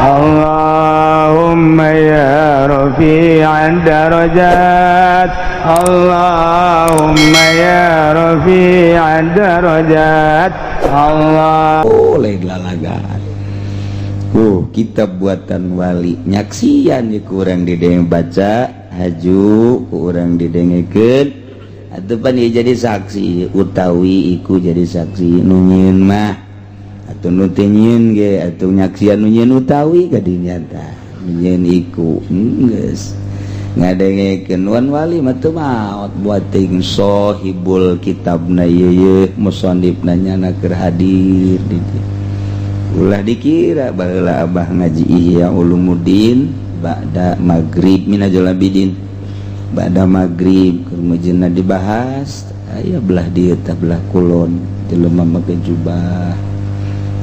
Allahumma ya rafi'ad darajat. Allahumma ya rafi'ad darajat. Allah. Oh, lain lalagan. Oh, kitab buatan wali nyaksian ya kurang didenge baca haju kurang didengekeun atuh pan ieu jadi saksi utawi iku jadi saksi nu nyieun mah atuh nu teu nyieun ge atuh nyaksian nu nyieun utawi kadinya tah nu nyieun iku geus ngadengekeun wan wali mah teu maot buat ting sohibul kitabna ieu ye musannifna nyana keur hadir di dieu. Ulah dikira baheula abah ngaji Ihya Ulumuddin ba'da maghrib Minhajul Abidin ba'da maghrib keur mujina dibahas aya belah dieu tah belah kulon jelema make jubah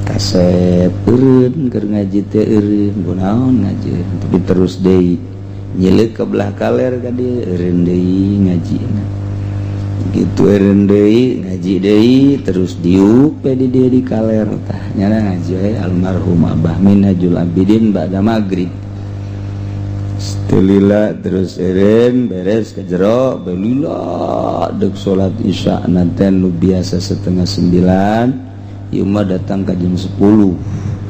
kasep eureun keur ngaji teh eureun kunaon ngaji tapi terus deui nyileuk ke belah kaler ka dieu eureun deui ngajina gitu eureun deui ngaji deui terus diuk we di dieu di kaler tah nyana ngaji we almarhum Abah Minhajul Abidin ba'da maghrib. Lila terus eureun beres ke jero belila dek salat isya nanti nu biasa 8.30 ieu mah datang ka jam 10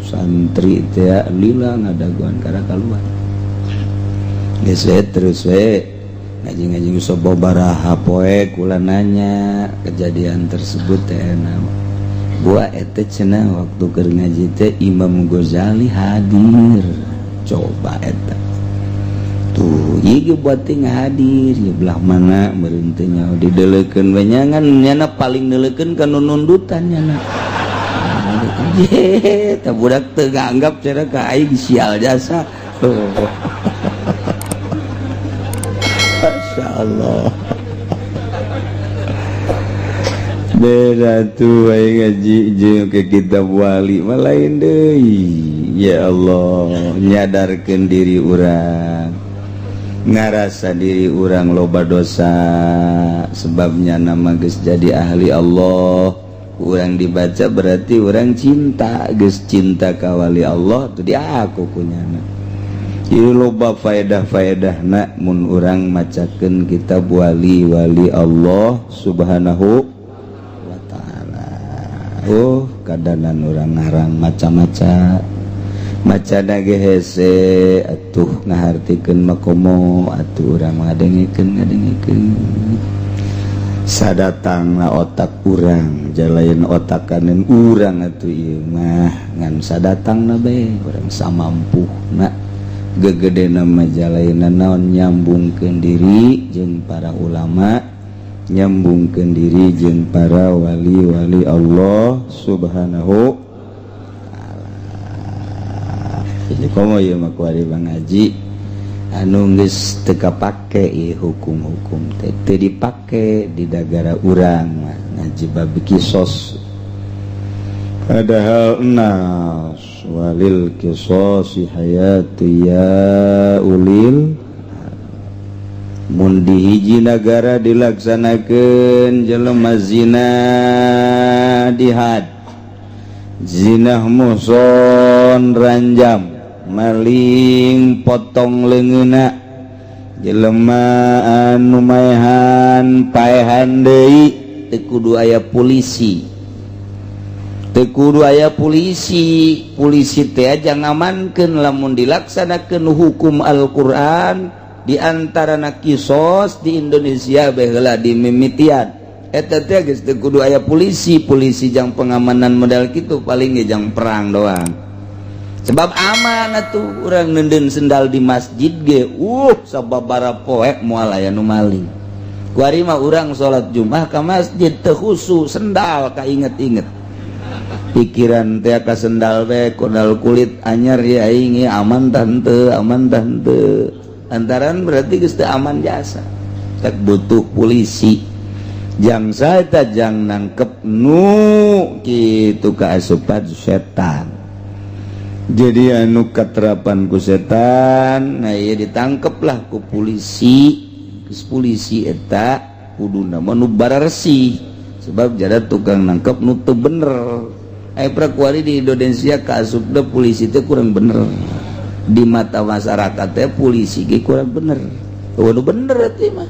santri teh lila ngadaguan kana kaluar geus we terus we ngaji-ngaji sababaraha poe kula nanya kejadian tersebut teh buah eta cenah waktu keur ngaji teh Imam Ghazali hadir coba eta tuh ieu buat teh hadir ya belah mana meureun teh nyaho dideleukeun we nyangan nyana paling neuleukeun ka nu nundutan nyana ye tah budak teu nganggap cenah ka aing sial jasa. Oh. Masya Allah beda tuh aing ngaji jeung ke kitab wali mah lain deui. Ya Allah, nyadarkeun diri urang ngarasa diri urang loba dosa sebabnya nama geus jadi ahli Allah urang dibaca berarti urang cinta geus cinta ka wali Allah tuh diaku kunyana. Ieu loba faedah-faedahna mun urang macakeun kitab wali-wali Allah Subhanahu wa ta'ala. Oh, kadanan urang ngarang maca-maca maca ge hese atuh ngahartikeun makomo atuh urang ngadengekeun ngadengekeun sadatangna otak urang jalain otak kanen urang atuh ieu mah ngan sadatangna bae urang samampuhna gegedena mah jalaina naon nyambungkeun diri jeung para ulama nyambungkeun diri jeung para wali-wali Allah Subhanahu. Jadi komo ieu mah kuari Bang Haji anu geus teu kapake ieu hukum-hukum teh teu dipake di dagara urang mah ngaji bab kisos padahal nas walil kisosi hayatu ya ulil mun di hiji nagara dilaksanakeun jelema zina dihad zinah muhson ranjam maling potong leungeunna jelema anu maehan paehan deui teu kudu aya polisi teu kudu aya polisi polisi teh aja ngamankeun lamun dilaksanakeun hukum Al-Qur'an di antarana kisos di Indonesia baheula dimimitian eta teh geus teu kudu aya polisi polisi jang pengamanan model kitu paling ge jang perang doang sebab aman atuh urang neundeun sendal di masjid ge sababara poe moal aya nu maling. Kuari mah urang salat Jumat ka masjid teu khusu sendal kainget-inget pikiran teh ka sendal we kondal kulit anyar ya aing aman tante aman tante antaran berarti geus teu aman jasa tak butuh polisi jang saya jang nangkep nu kitu kaasupan setan jadi anu katerapan ku setan nah ieu ditangkep lah ku polisi. Geus polisi eta kuduna mah nu bararesih sebab jada tukang nangkep nu teu bener. Aya kuari di Indonesia kaasupna polisi teh kurang bener. Di mata masyarakat teh polisi ge kurang bener. Euweuh bener eta mah.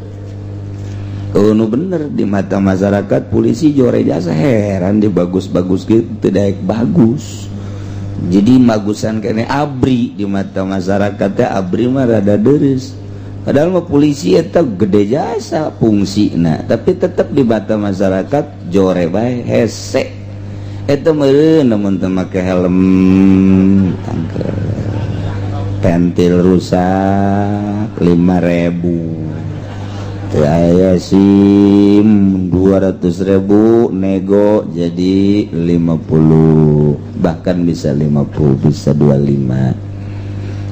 Euweuh bener di mata masyarakat, polisi jore jasa. Heran, di bagus-bagus gitu teu daek bagus. Jadi bagusan kene ABRI. Di mata masyarakat teh ABRI mah rada deres. Padahal mah polisi eta gede jasa fungsina, tapi tetap di mata masyarakat jore bae, hese. Eta meureun lamun teu make helm tangke, pentil rusak 5000, teu aya SIM 200.000, nego jadi 50, bahkan bisa 50, bisa 25.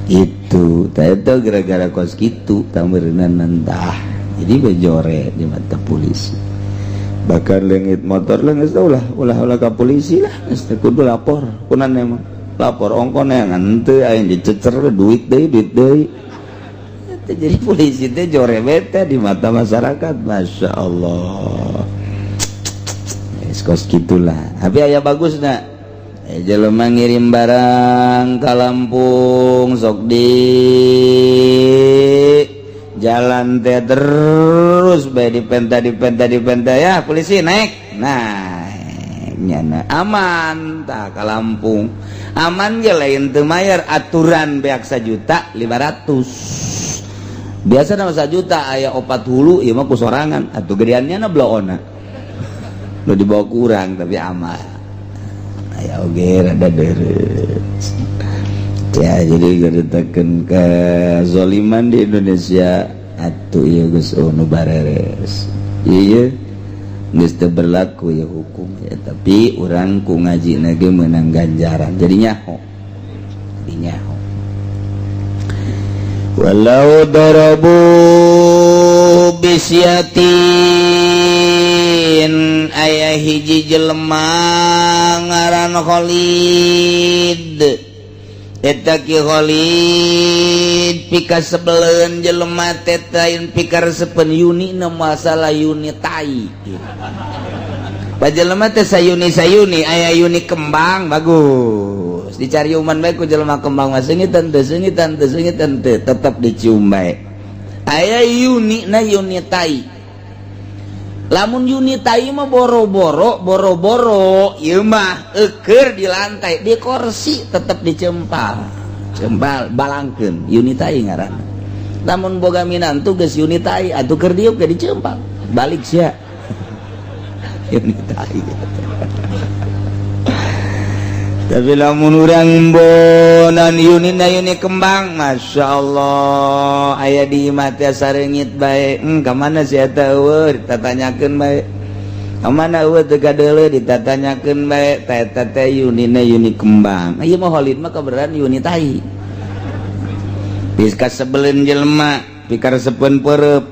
Itu tah, itu gara-gara kos kitu tameureunan entah jadi bejore di mata polisi. Bahkan leungit motor leungit, ulah ulah ulah ka polisi lah, geus teu kudu lapor kunan emang lapor ongko neangan teu aing dicecer duit deui, duit deui. Jadi polisi teh jore bete di mata masyarakat. Masya Allah, kos gitulah. Tapi aya bagus nak jelema ngirim barang ke Lampung, sok di jalan teh terus bae dipenta, dipenta, dipenta ya, polisi naik. Nah, nyana aman tak ke Lampung, aman ge lain teu mayar aturan beak 1.500.000. Biasa nama 1 juta aya opat hulu, ieu mah ku sorangan atuh gedeannya na bloona nu dibawa kurang, tapi aman. Aya oge rada deres ya. Jadi nyaritakeun kezoliman di Indonesia atuh ieu geus nu bareres ieu geus teu berlaku ya hukum ya, tapi urang ku ngaji ge meunang ganjaran, jadi nyaho, jadi nyaho. Walau darabu bisyatin, aya hiji jelema ngaran Khalid. Eta Ki Khalid pika sebeleun jelema teh, lain pikaresepeun yuni na, masalah yuni tai. Pa jelema teh sayuni sayuni, aya yuni kembang bagus dicariuman bae ku jelema, kembang mah seungitan teu, seungitan teu, seungitan teu, tetep dicium bae. Aya yuni na yuni tai. Lamun yuni tai mah boro-boro boro-boro ieu mah eukeur di lantai, di kursi tetep dicempal cempal balangkeun, yuni tai ngaranna. Lamun boga minantu geus yuni tai atuh, keur diuk ge dicempal balik sia, yuni tai. Tapi lamun urang bonan yuni na yuni kembang, Masya Allah, aya di imah teh sareungit bae, ka mana si eta? Eueuh, ditatanyakeun bae. Ka mana? Eueuh, teu kadeuleu, ditatanyakeun bae. Ta eta teh yunina yuni kembang. Ieu mah Khalid mah kabeneran yuni tai. Pikasebeleun jelema, pikaresepeun peureub.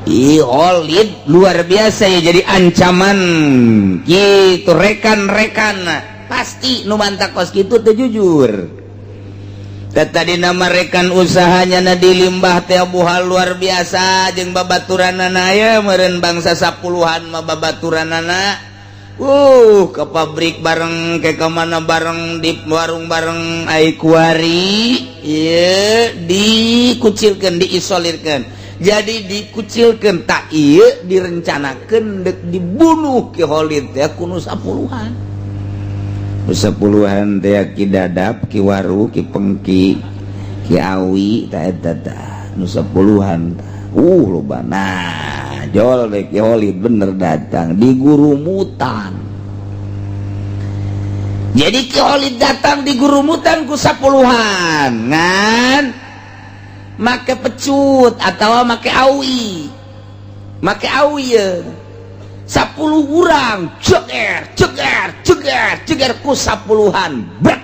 Ih, Khalid luar biasa ya, jadi ancaman gitu rekan-rekan. Pasti nu mantak kos kitu teu jujur. Tadi nama rekan usahanya na dilimbah teh buhal luar biasa jeung babaturanana ya meureun, bangsa sapuluhan mah babaturanana, ke pabrik bareng, ke kemana bareng, di warung bareng. Ai kuari ieu dikucilkan, diisolirkan, jadi dikucilkan tak iya, direncanakan dek dibunuh Ki Khalid ya ku nu sapuluhan. Sepuluhan teh Ki Dadap, Ki Waru, Ki Pengki, Ki Awi, ta eta tah nu sepuluhan. Loba. Nah, jol deh Ki Khalid bener datang di gurumutan. Jadi Ki Khalid datang di gurumutan ku sapuluhan ngan make pecut atau make awi, make awi ya. 10 orang ceger ceger ceger ceger ku sapuluhan, brek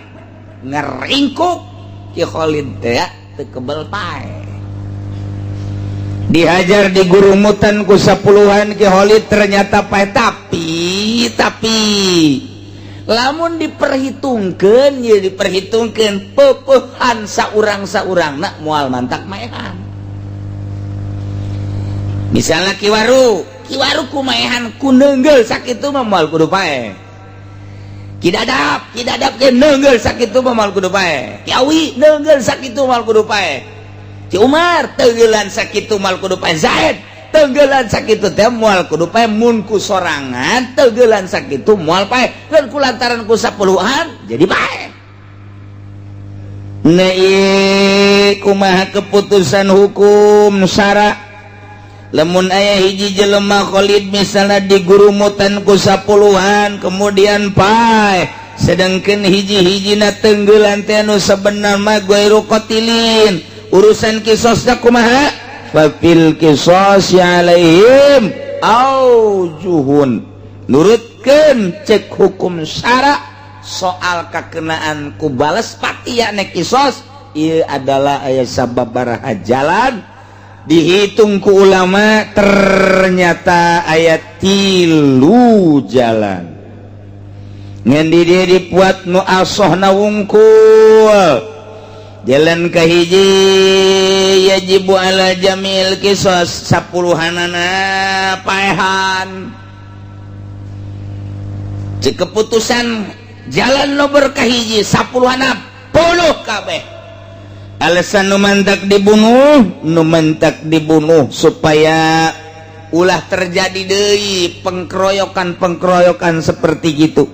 ngeringkuk. Ki Khalid teh teu kebel pae. Dihajar di gurumutan ku sapuluhan, Ki Khalid ternyata pae. Tapi lamun diperhitungkan ya, diperhitungkan pepehan saurang saurang nak moal mantak maehan. Misalnya Ki Waru, Ki Waru ku maehan ku neunggel sakitu mah moal kudu pae. Ki Dadap, Ki Dadap ge neunggeul sakitu mah moal kudu paeh. Ki Awi neunggeul sakitu moal kudu paeh. Ki Umar teunggelan sakitu moal kudu paeh. Zaid teunggelan sakitu teh moal kudu paeh. Mun ku sorangan teunggelan sakitu moal paeh. Lain ku lantaran ku sapuluhan jadi paeh. Nah, kumaha keputusan hukum syara lamun aya hiji jelema Khalid misalnya digurumutan ku sapuluhan kemudian paeh, sedangkan hiji-hijina tenggelan teh anu sebenarnya mah ghairu qatilin, urusan kisosna kumaha? Fa fil qisasi alaihim aujuhun, nurutkeun cek hukum syara soal kakenaan ku bales patia nek kisos ieu adalah aya sababaraha jalan dihitung ku ulama, ternyata aya 3 jalan. Ngan di dieu dipuat nu asohna wungkul. Jalan kahiji, yajibu ala jamil kisos, sapuluhanana paehan. Cek keputusan jalan nomor kahiji, sapuluhana puluh kabeh. Alasan nu mantak dibunuh, nu mantak dibunuh supaya ulah terjadi deui pengkeroyokan-pengkeroyokan seperti gitu.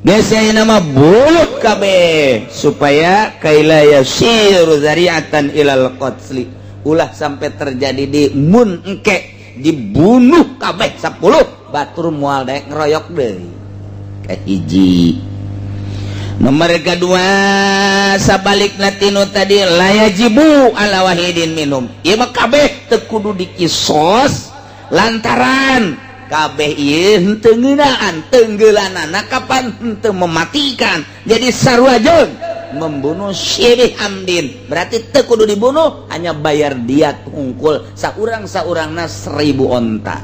Geus nama bunuh kabeh supaya kaila yasiru zari'atan ilal qatli, ulah sampai terjadi di mun engke dibunuh kabeh 10 batur moal daek ngeroyok deui. Kahiji. Nomor kedua, sabalik latino tadi, la yajibu ala wahidin minhum, ieu mah kabeh teu kudu dikisos lantaran kabeh ieu henteu ngeunaan tenggelanana kapan henteu mematikan, jadi sarua jeung membunuh syibih amdin, berarti teu kudu dibunuh, hanya bayar diat hungkul saurang-saurangna 1000 onta.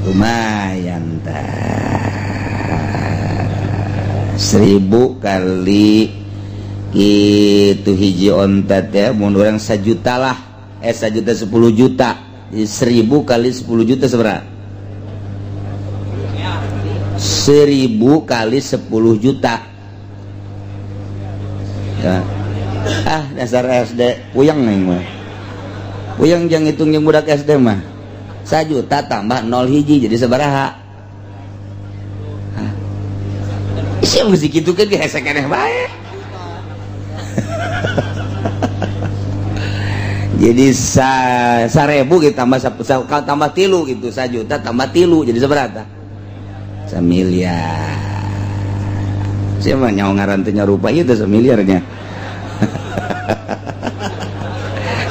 Lumayan tah, 1000 kali itu hiji onta teh mun urang 1 juta lah, 1 juta 10 juta. Jadi 1000 kali 10 juta seberapa? 1000 kali 10 juta ya. Ah, dasar SD puyeng nih mah, puyeng jangan hitung yang budak SD mah. 1 juta tambah 0 hiji jadi sabaraha? Isi musik itu kan hese keneh bae. Jadi 1000 gitu tambah tambah 3 gitu, 1 juta tambah 3 jadi seberapa? 1 miliar. Siapa nyawa ngaran teh nyarupa itu 1 miliarnya.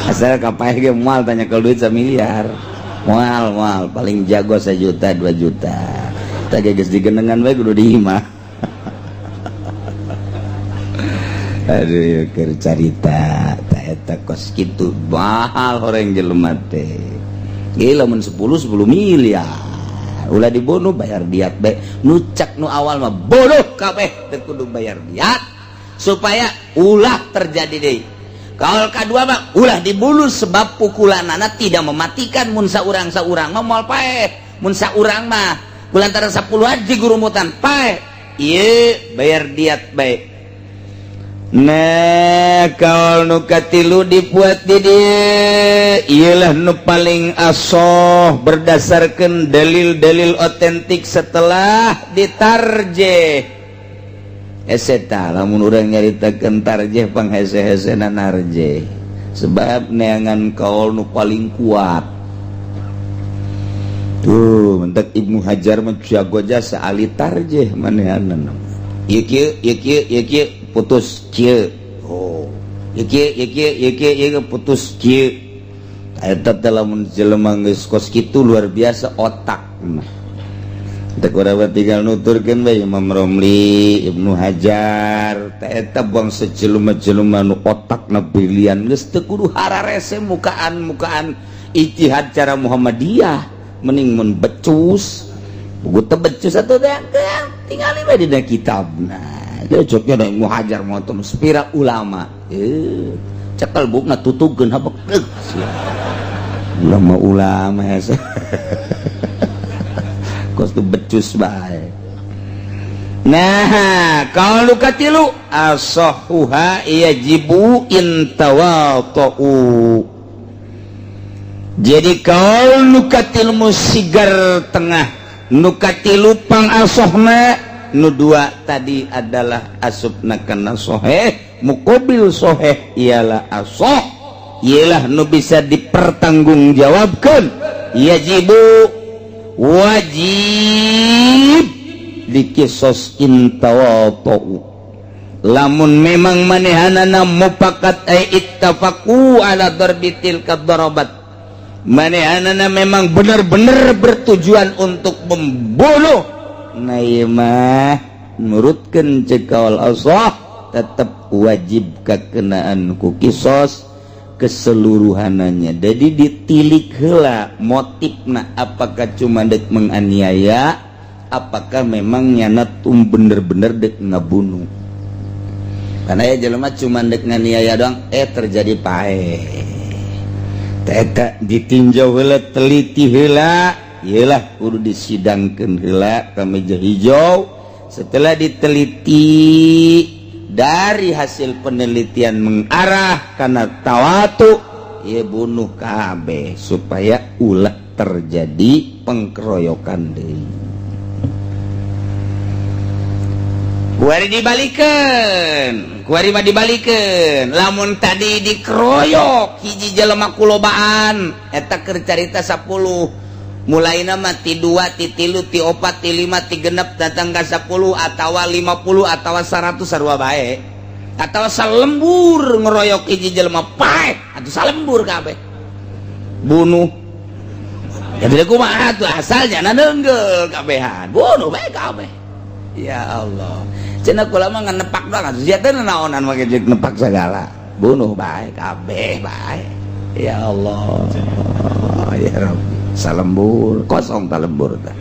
Asal kapaeh ge moal tanya kalau duit 1 miliar. Moal moal paling jago 1 juta 2 juta. Tah geus digenengan bae kudu di imah. Aduh, keur carita ta eta kos kitu mahal horeng jelema teh. Gila mun 10 10 miliar. Ulah dibunuh bayar diat bae. Nu cek nu awal mah bunuh kabeh teu kudu bayar diat supaya ulah terjadi deui. Kaul kadua mah ulah dibunuh sebab pukulanana tidak mematikan, mun saurang-saurang mah moal paeh. Mun saurang mah kulantaran 10 haji gurumutan paeh. Ieu bayar diat bae. Nah, kaul nu katilu dibuat di dieu ialah nu paling asoh berdasarkan dalil-dalil otentik setelah ditarjeh. Eseta lamun urang nyaritakeun tarjeh panghese-hesena narjeh, sebab neangan kaul nu paling kuat. Tuh, mentak Ibnu Hajar mah jago jasa ahli tarjeh manehanna. Ieu kieu, ieu kieu, ieu kieu putus kieu. Oh, ieu kieu, ieu kieu, ieu kieu, ieu putus kieu. Eta teh lamun jelema geus kos kitu luar biasa otak mah. Teh urang tinggal nuturkeun bae Imam Romli, Ibnu Hajar, teh eta bangsa jelema-jelema nu otakna brilian geus teu kudu hararese mukaan-mukaan ijtihad cara Muhammadiyah, mending mun becus. Buku teu becus atuh teh tingali bae dina kitabna. Cocoknya da Ibnu Hajar mau spira ulama. Cekel bukna tutugeun habek deuk. Ulama-ulama hese. Kos kos tu becus bae. Nah, kalau nu katilu asahuha yajibu intawatu. Jadi kalau nu katilu sigar tengah, nu katilu pang asohna, nu dua tadi adalah asupna kana soheh, muqabil soheh ialah asoh, ialah nu bisa dipertanggungjawabkan, yajibu wajib dikisos intawatu. Lamun memang manehanana mufakat ay ittafaqu ala darbitil kadarabat, manehanana memang benar-benar bertujuan untuk membunuh, nah ieu mah nurutkeun ceuk kaul asah tetep wajib kakenaan ku kisos keseluruhannya. Jadi ditilik heula motifna, apakah cuma dek menganiaya, apakah memang nyana tum bener-bener dek ngabunuh. Karena ya jelema cuma dek nganiaya doang, terjadi paeh. Eta ditinjau heula, teliti heula, iyalah kudu disidangkeun heula ka meja hijau. Setelah diteliti dari hasil penelitian mengarah karena tawatu, ya bunuh kabeh supaya ulah terjadi pengkeroyokan deui. Kuari dibalikeun, kuari mah dibalikeun. Lamun tadi dikeroyok hiji jelema kulobaan, eta keur carita 10. Mulaina mah ti 2, ti 3, ti 4, ti 5, ti 6 datang ka 10 atawa 50 atawa 100 sarua bae. Atawa salembur ngeroyok hiji jelema paeh atuh salembur kabeh. Bunuh. Ya tidak kumaha atuh asalnya neunggel kabehan. Bunuh bae kabeh. Ya Allah. Cenah kula mah ngan nepak doang atuh sia teh naonan make jeung nepak segala. Bunuh bae kabeh bae. Ya Allah. Ya Rabbi. Salembur kosong ta lembur tah.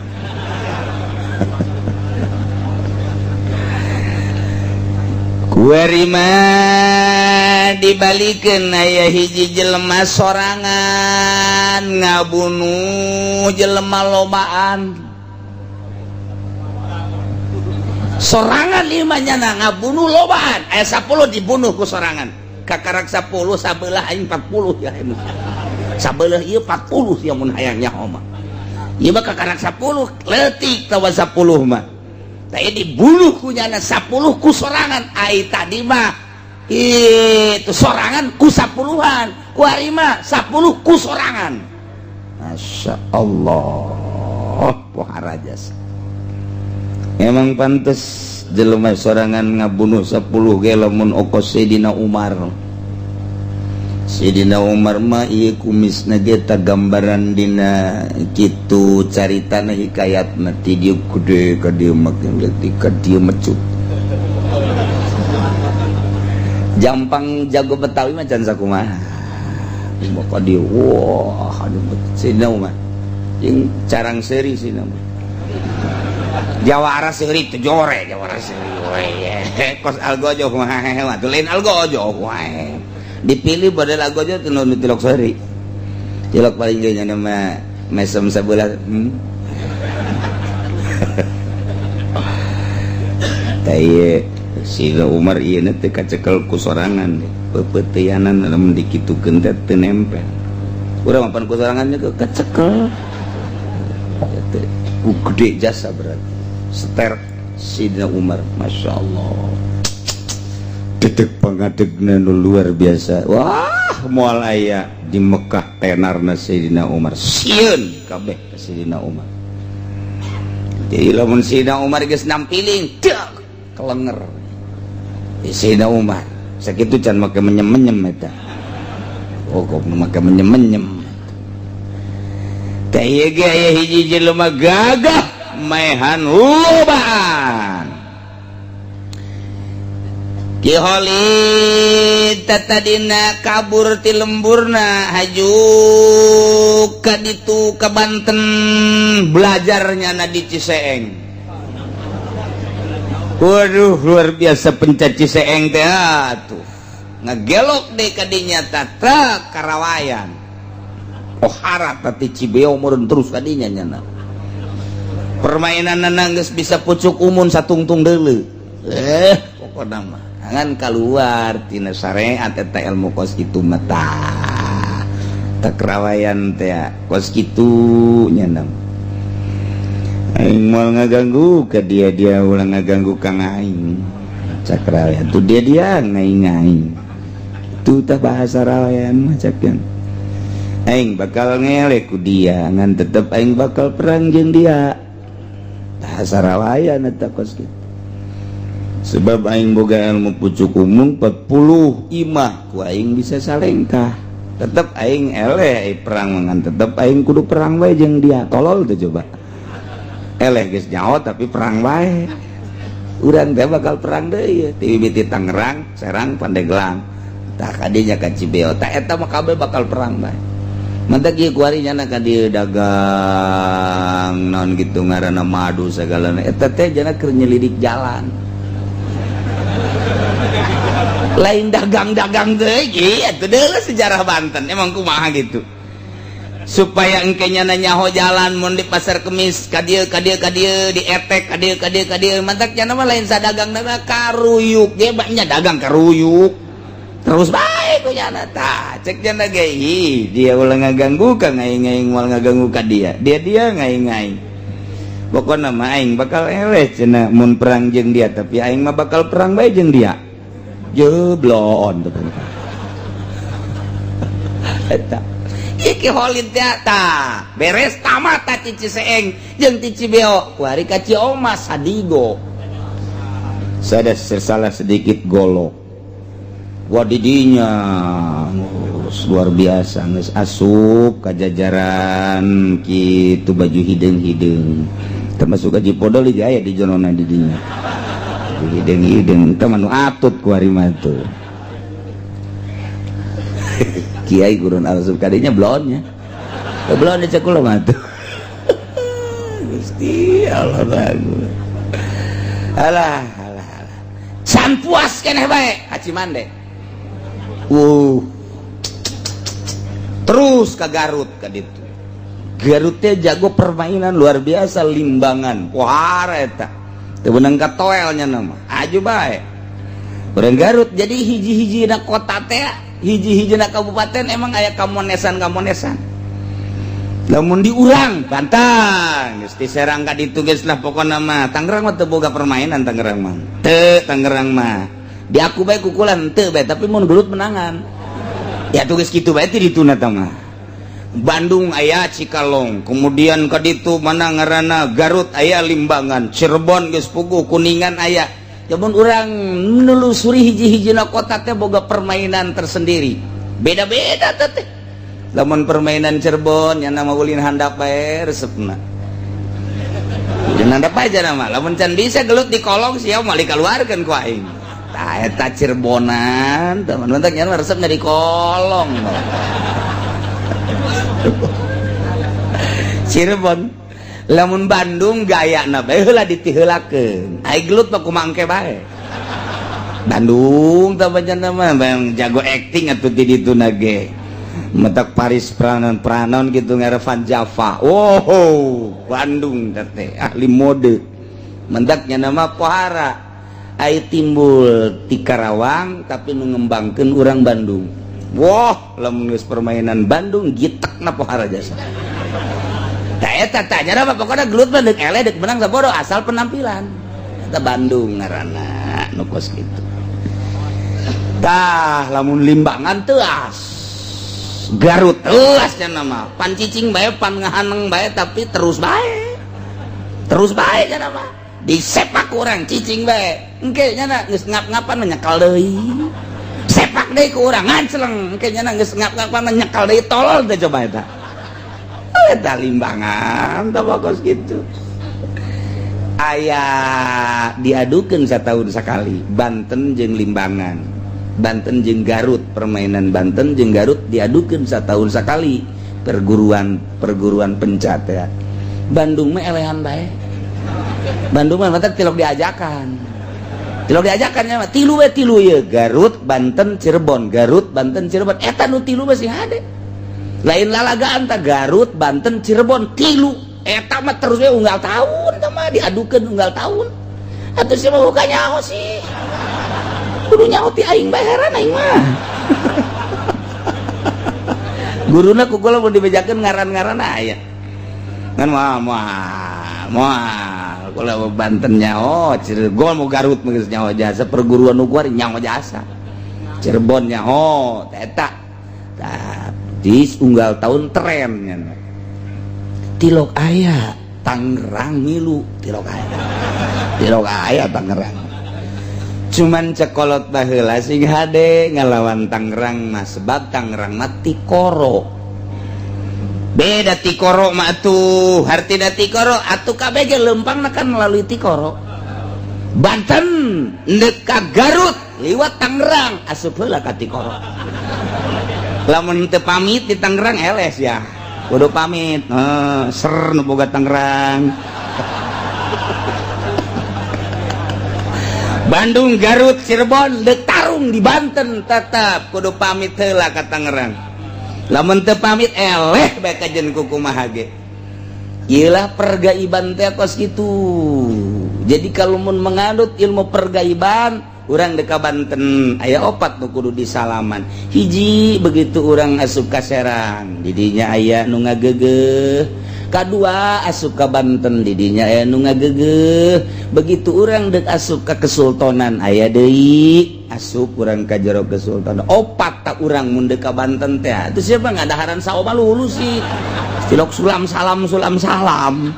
Kuari mah dibalikeun aya hiji jelema sorangan ngabunuh jelema lobaan. Sorangan limanya na ngabunuh lobaan, aya 10 dibunuh ku sorangan. Kakarak 10 sabelah aing 40 ya. Sabelah ieu 40 ya mun hayang nyaho mah. Ieu mah kakarak 10 leutik tawa 10 mah. Tah dibunuh ku nyana 10 ku sorangan, ai tadi mah itu sorangan ku 10-an, ku ari mah 10 ku sorangan. Masya Allah, pohara jasa. Emang pantes jelema sorangan ngabunuh 10 ge lamun okos Sayyidina Umar. Sayyidina Umar mah ieu kumisna ge ta gambaran dina kitu caritana hikayatna ti dieu gede ka dieu makin leutik ka dieu mecut. Jampang jago Betawi mah can sakumaha. Maka dieu wah aduh Sayyidina Umar. Jeung carang seuri Sayyidina Umar. Jawara seuri teu jore jawara seuri we. Kos algojo mah atuh lain algojo wae. Dipilih badal algojo teu nu tilok seuri. Tilok paling ge nya mah mesem sabelah. Tah ieu Sayyidina Umar ieu teh kacekel ku sorangan peupeuteuyanan lamun dikitukeun teh teu nempel. Urang mah pan ku sorangan nya kacekel. Teh ku gede jasa berarti. Seter Sayyidina Umar, Masya Allah, dedek pangadegna nu luar biasa. Wah, moal aya di Mekah tenarna Sayyidina Umar, sieun kabeh ka Sayyidina Umar. Jadi lamun Sayyidina Umar geus nampiling, dek kelenger. Sayyidina Umar sakitu can make menyem-menyem eta. Oh, kok make menyem-menyem. Teh ieu ge aya hiji jelema gagah maehan lobaan. Ki Khalid tatadina kabur ti lemburna haju ka ditu ka Banten belajarnya na di Ciseeng. Waduh, luar biasa pencat Ciseeng teh atuh. Ngagelok deui ka dinya tatra Karawayan. Ohara tati Cibeo meureun terus kadinya nyana. Permainan geus bisa pucuk umun satungtung deuleu. Pokokna mah ngan keluar tina syariat eta ilmu kos kitu mah tah. Tekrawayan teh kos kitu nya. Aing moal ngaganggu ke dia, dia ulah ngaganggu ka aing. Cakrawayan tuh dia, dia ngaing aing tuh. Tah, bahasa rawayan mah cak aing bakal ngeleh ku dia, ngan tetep aing bakal perang jeung dia. Bahasa rawayan eta kos kitu, sebab aing boga ilmu pucuk umum 40 imah, ku aing bisa salengkah. Tetep aing eleh perang, ngan tetep aing kudu perang bae jeung dia. Tolol tuh coba, eleh geus nyaho tapi perang bae. Urang teh bakal perang deui ti mimiti Tangerang, Serang, Pandeglang, tah kadinya ka Cibeo. Tah, eta mah kabeh bakal perang bae. Mantak ieu kuari nyana ka dieu dagang naon gitu ngaranna, madu sagalana eta teh jana keur nyelidik jalan, lain dagang-dagang teh. Ieu deuleu sejarah Banten emang kumaha gitu, supaya engke nyana nyaho jalan mun di Pasar Kemis ka dieu, ka dieu, ka dieu, di etek ka dieu, ka dieu, ka dieu. Mantak nyana mah lain sadagang mah, karuyuk ge nya, dagang karuyuk terus bae ku nyana. Tah, cek nyana ge, ih, dia ulah ngaganggu ka aing, aing moal ngaganggu ka dia, dia dia ngaing aing. Pokokna mah aing bakal eleh cenah mun perang jeung dia, tapi aing mah bakal perang bae jeung dia. Jeblon tuh eta. Iki Holid teh tah beres tamat ta ti Ciseeng jeung ti Cibeo, kuari ka Ciomas Sadigo. Sada salah sedikit golok. Wah, didinya luar biasa, geus asup kajajaran kitu, baju hideung-hideung, termasuk Haji Podol aya di jonona didinya, hideung-hideung. Teh mah nu atut kuari mah tuh. Kiai gurun asup kadinya, blonnya blon cek kula mah tuh. Gusti Allah, bagus. Alah alah alah, can puas keneh bae ka Cimande. Terus ke Garut, ka ditu. Garut teh jago permainan luar biasa, Limbangan pohara eta teu beunang ka toelnya nama aju bae urang Garut. Jadi hiji-hiji na kota teh, hiji-hiji na kabupaten emang aya kamonesan kamonesan. Lamun diurang Banten geus diserang ka ditu geus lah. Pokona mah Tangerang mah teu boga permainan. Tangerang mah teu, Tangerang mah di aku bae kukulan teu bae, tapi mun gelut menangan ya tugas kitu bae ti dituna mah. Bandung aya Cikalong, kemudian ke ditu mana ngaranna, Garut aya Limbangan, Cirebon geus puguh, Kuningan aya. Jamun urang menelusuri hiji-hijina kota teh boga permainan tersendiri, beda-beda teh. Lamun permainan Cirebon yang nama ulin handap bae resepna, ulin handap aja nama. Lamun can bisa gelut di kolong, siap moal dikeluarkeun ku aing. Tah, eta Cirebonan teman-teman nya resepna di kolong. Cirebon. Lamun Bandung gaya na bae heula ditiheulakeun, ai gelut mah kumaha engke bae. Bandung tah bacana mah bang jago acting atuh di ditu ge, metak Paris pranon pranon gitu ngarevan Java. Wow, Bandung teh ahli mode, mentaknya nama pohara. Ai timbul ti Karawang tapi mengembangkan orang Bandung. Wah, lamun geus permainan Bandung gitekna pohara jasa. Tah, eta tanya apa, pokoknya gelut mah deuk eleh deuk menang sabodo, asal penampilan. Eta Bandung ngaranna nu kos kitu. Tah, lamun Limbangan teuas, Garut teuas nya nama pan cicing bae, pan ngahaneng bae, tapi terus bae, terus bae nya nama. Disepak kurang cicing bae, engke nya geus ngap-ngapan menyekal deui, sepak deui ku urang nganceleng, engke nya geus ngap-ngapan menyekal deui. Tolol teh coba eta. Eta Limbangan tah bagus gitu. Aya diadukeun setahun sekali Banten jeung Limbangan, Banten jeung Garut. Permainan Banten jeung Garut diadukeun setahun sekali, perguruan perguruan pencat ya. Bandung mah elehan bae. Bandung mah mata tilok diajakan, tilok diajakan ya, tilu we, tilu ya, Garut, Banten, Cirebon, Garut, Banten, Cirebon. Eta nu tilu masih hade, lain lalagaan ta. Garut, Banten, Cirebon, tilu eta mah terus we unggal tahun. eta mah diadukeun unggal tahun. Atuh sia mah buka nyaho sih. Kudu nyaho ti aing bae heran aing mah. Guruna ku kula mun dibejakeun ngaran-ngaran aya. Ngan moal moal moal kula Banten nyaho, Cirebon mau Garut mah geus nyaho jasa perguruan nu kuari nyaho jasa. Cirebon nyaho teh eta. Tah dis unggal tahun tren nya. Tilok aya Tangerang milu tilok aya. Tilok aya Tangerang. Cuman cekolot baheula sing hade ngalawan Tangerang mah sebab Tangerang mah tikoro. Beda tikoro mah atuh, hartina tikoro atuh kabeh ge leumpangna kan melalui tikoro. Banten neuk ka Garut liwat Tangerang asup heula ka tikoro. Lamun teu pamit di Tangerang eles ya. Kudu pamit, ser nu boga Tangerang. Bandung, Garut, Cirebon, deuk tarung di Banten tetap kudu pamit heula ka Tangerang. Lamun teu pamit eleh bae kajen kukumaha ge. Ieulah pergaiban teh kos kitu. Jadi kalau mun menganut ilmu pergaiban, urang deuk ka Banten aya opat nu kudu disalaman. Hiji begitu urang asup ka Serang, didinya aya nu ngageugeuh. Kadua asup ka Banten didinya aya nu ngageugeuh. Begitu urang deuk asup ka Kesultanan aya deui asup urang ka jero Kesultanan. Opat tak urang mun deuk ka Banten teh. Atuh siapa ngadaharan saoma lulus sih. Tilok sulam salam sulam salam.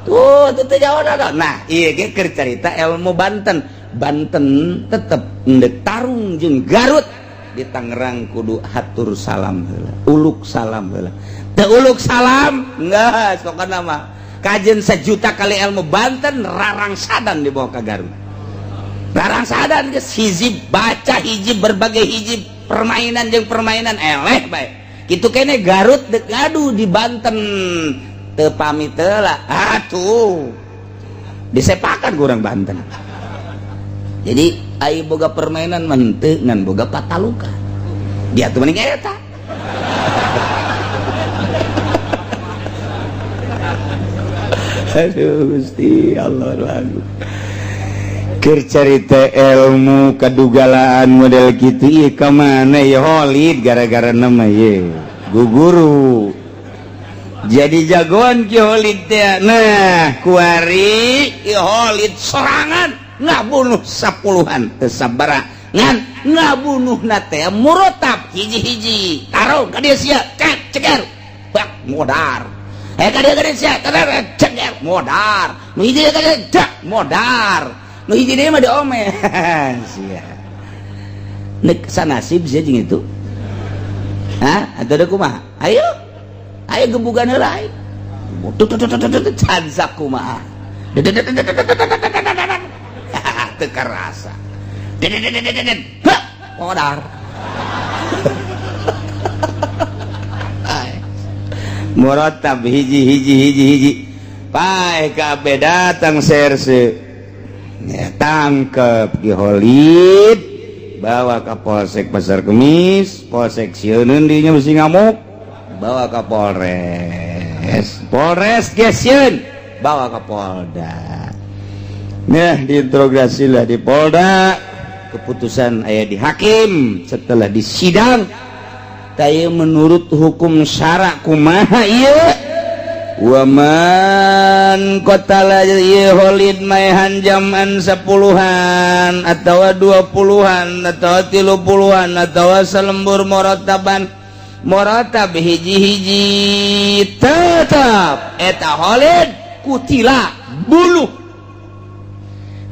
Tuh teu teh jauh dah. Nah, ieu ge keur carita ilmu Banten. Banten tetep ndek tarung jeung Garut di Tangerang kudu hatur salam heula, uluk salam heula. Teu uluk salam geus pokona mah kajen sejuta kali ilmu Banten rarangsadan dibawa ka Garut. Rarangsadan geus hiji baca hiji berbagai hiji permainan jeung permainan eleh bae. Kitu kene Garut deuk ngadu di Banten teu pamit heula. Atuh disepakan ku urang Banten. Jadi ai boga permainan mah teu ngan boga patalukan. Dia tuh mending eta. Aduh Gusti Allah lagu. Keur carita ilmu kadugalaan model kitu ieu ka mana ya Holid gara-gara nama ye guguru. Jadi jagoan Ki Holid teh. Nah, kuari Ki Holid sorangan ngabunuh 10-an teu sabaraha ngan ngabunuhna teh murotab hiji-hiji taruh ka dieu sia cek ceger bak modar ka dieu ka dieu sia ceger modar nu hiji ka dieu cek modar nu hiji deui mah diome sia nek sanasib sia jeung itu hah atuh da kumaha ayo ayo gebugan heula aing tut tut tut tut cansak kumaha teu karasa modar muratab hiji hiji hiji hiji pae kabeh datang serse ya, tangkep Ki Holid bawa ke Polsek Pasar Kemis, Polsek sieun dinya mesti ngamuk, bawa ke Polres, Polres ge sieun bawa ke Polda. Nah, diinterogasi lah di Polda, keputusan aya di hakim setelah disidang. Taya menurut hukum syara kumaha ieu? Waman qatala ieu Holid maehan jaman 10-an atawa 20-an atawa 30-an atawa selembur morotaban morotab hiji-hiji tetap eta Holid kutila buluh.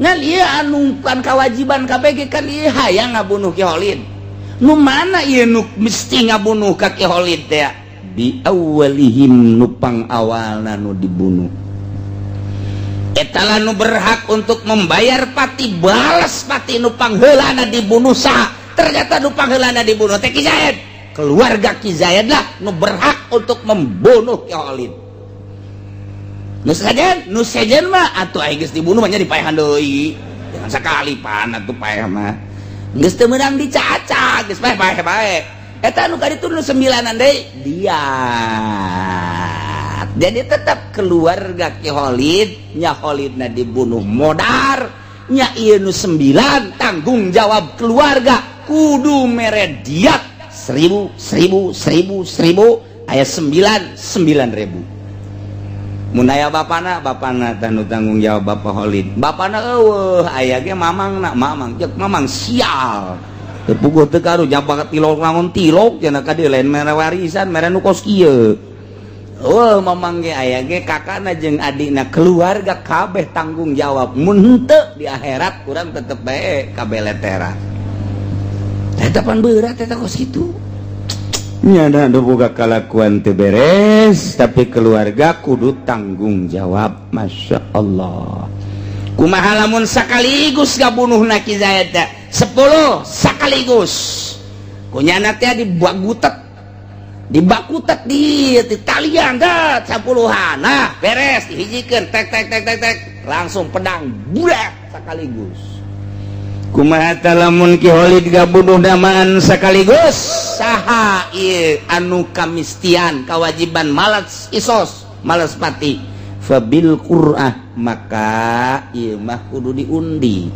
Ngan ieu anu kan kewajiban KPG kan ieu hayang ngabunuh Ki Holid. Nu mana ieu nu mesti ngabunuh ka Ki Holid teh? Di awalihim nupang awalna nu dibunuh. Eta lah nu berhak untuk membayar pati, balas pati nupang heulana dibunuh saha? Ternyata nupang heulana dibunuh teh Ki Zaid. Keluarga Ki Zaid lah nu berhak untuk membunuh Ki Holid. Nu sejen, nu sejen mah atuh aing geus dibunuh mah nya dipaehan deui. Jangan sakali pan atuh paeh mah. Geus teu meunang dicaca, geus paeh paeh bae. Eta nu kaditu nu 9-an deui diat. Jadi tetap keluarga Ki Khalid nya, Khalidna dibunuh modar nya. Ieu nu 9 tanggung jawab keluarga kudu mere diat 1000, 1000, 1000, 1000, aya 9, 9000. Mun aya bapana, bapana tanu tanggung jawab, Bapak Khalid. Bapana eueuh, aya ge mamang na, mamang cek mamang sial. Teu puguh teu karunya banget tilok naon tilok cenah ka dieu, lain mere warisan, mere nu kos kieu. Oh, mamang ge aya ge kakakna jeung adikna, keluarga kabeh tanggung jawab. Mun henteu, di akhirat kurang tetep bae kabeh letera. Eta pan berat eta kos kitu. Nyada boga kalakuan teu beres, tapi keluarga kudu tanggung jawab. Masya Allah, kumaha lamun sekaligus ngabunuh Ki Zaid 10 sekaligus? Kunyana teh dibagutet, dibakutet di talian dah sepuluhan. Nah, beres dihijikeun, tek tek tek tek tek, langsung pedang bulat sekaligus. Kumaha lamun Ki Khalid ngabunuh damaan sekaligus? Saha ieu anu kamistian kewajiban malas kisos, malas pati? Fabil qur'ah, maka ieu mah kudu diundi,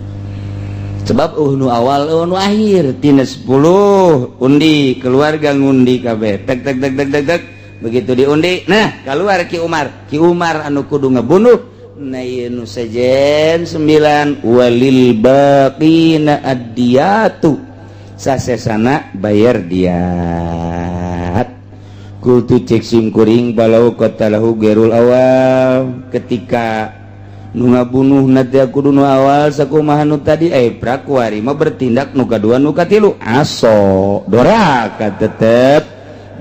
sebab nu awal nu akhir tina 10 undi, keluarga ngundi kabeh, tek tek tek tek tek tek. Begitu diundi, nah, keluar Ki Umar. Ki Umar anu kudu ngebunuh. Nah, ieu nu sejen 9, walil baqina addiyatu, sasesana bayar diat. Qultu, cek sim kuring, balau qatalahu ghairul awal, ketika nu ngabunuh nanti kudu nu awal, sakumaha nu tadi? Eh, prakuari mah bertindak nu kadua, nu katilu aso doraka tetep.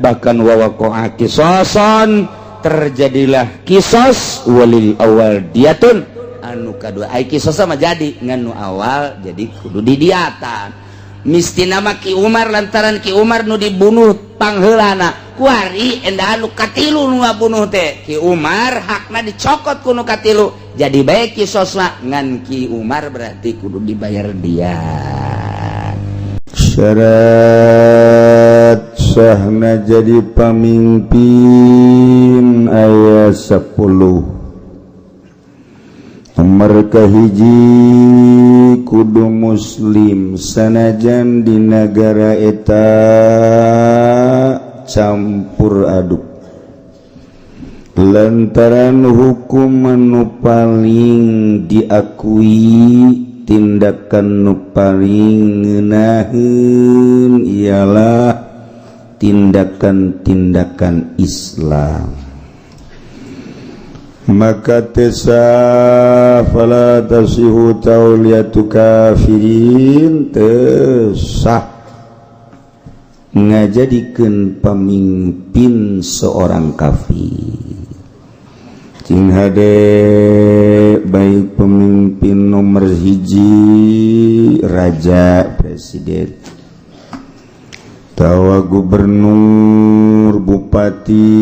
Bahkan wawaqa'a kisoson, terjadilah kisos, walil awal diatun, anu kadua ai kisos sama jadi ngan nu awal jadi kudu didiatan. Misti nama Ki Umar, lantaran Ki Umar nu dibunuh pangheulana. Kuari endah anu katilu nu ngabunuh teh Ki Umar, hakna dicokot ku nu katilu, jadi baik kisos mah, ngan Ki Umar berarti kudu dibayar dia. Syarat sahna jadi pamimpin aya 10. Nomor kahiji, kudu muslim sanajan di negara eta campur aduk, lantaran hukum nu paling diakui, tindakan nu paling ngeunaheun ialah tindakan-tindakan Islam. Maka tesa fala tasihu tauliyatu kafirin, tesah ngajadikeun pemimpin seorang kafir. Cing hade, baik pemimpin nomor hiji, raja, presiden, tawa gubernur, bupati,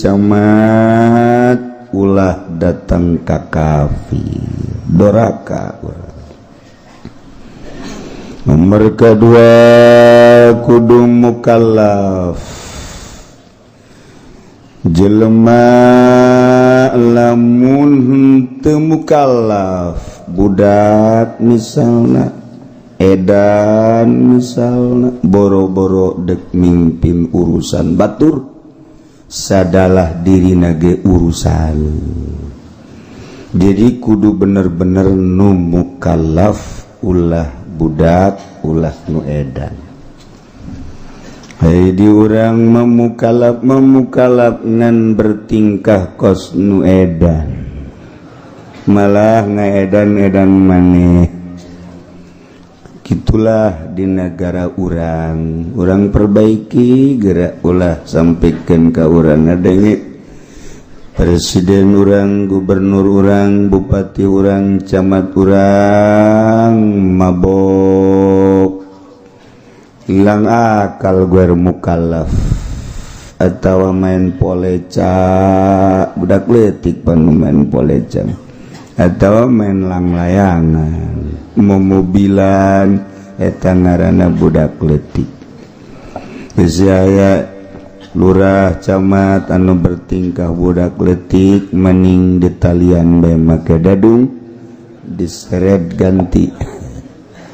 camat, ulah datang ka kafir, doraka. Nomor kedua, kudu mukallaf. Jelema lamun henteu mukallaf, budak misalna, edan misalna, boro-boro dek mimpin urusan batur, sadalah diri nage urusan. Jadi kudu bener-bener nu mukallaf, ulah budak, ulah nu edan. Hai, di urang memukalaf memukalaf ngan bertingkah kos nu edan, malah ngaedan edan maneh. Gitulah di negara urang. Urang perbaiki gerak, ulah sampaikan ke urang ngadenge presiden urang, gubernur urang, bupati urang, camat urang mabok, hilang akal, gue mukallaf, atau main poleca, budak letik pan main poleca, atau main langlayangan, momobilan, eta ngaranna budak letik. Geus aya. Lurah camat anu bertingkah budak letik mening ditalian bae make dadung diseret ganti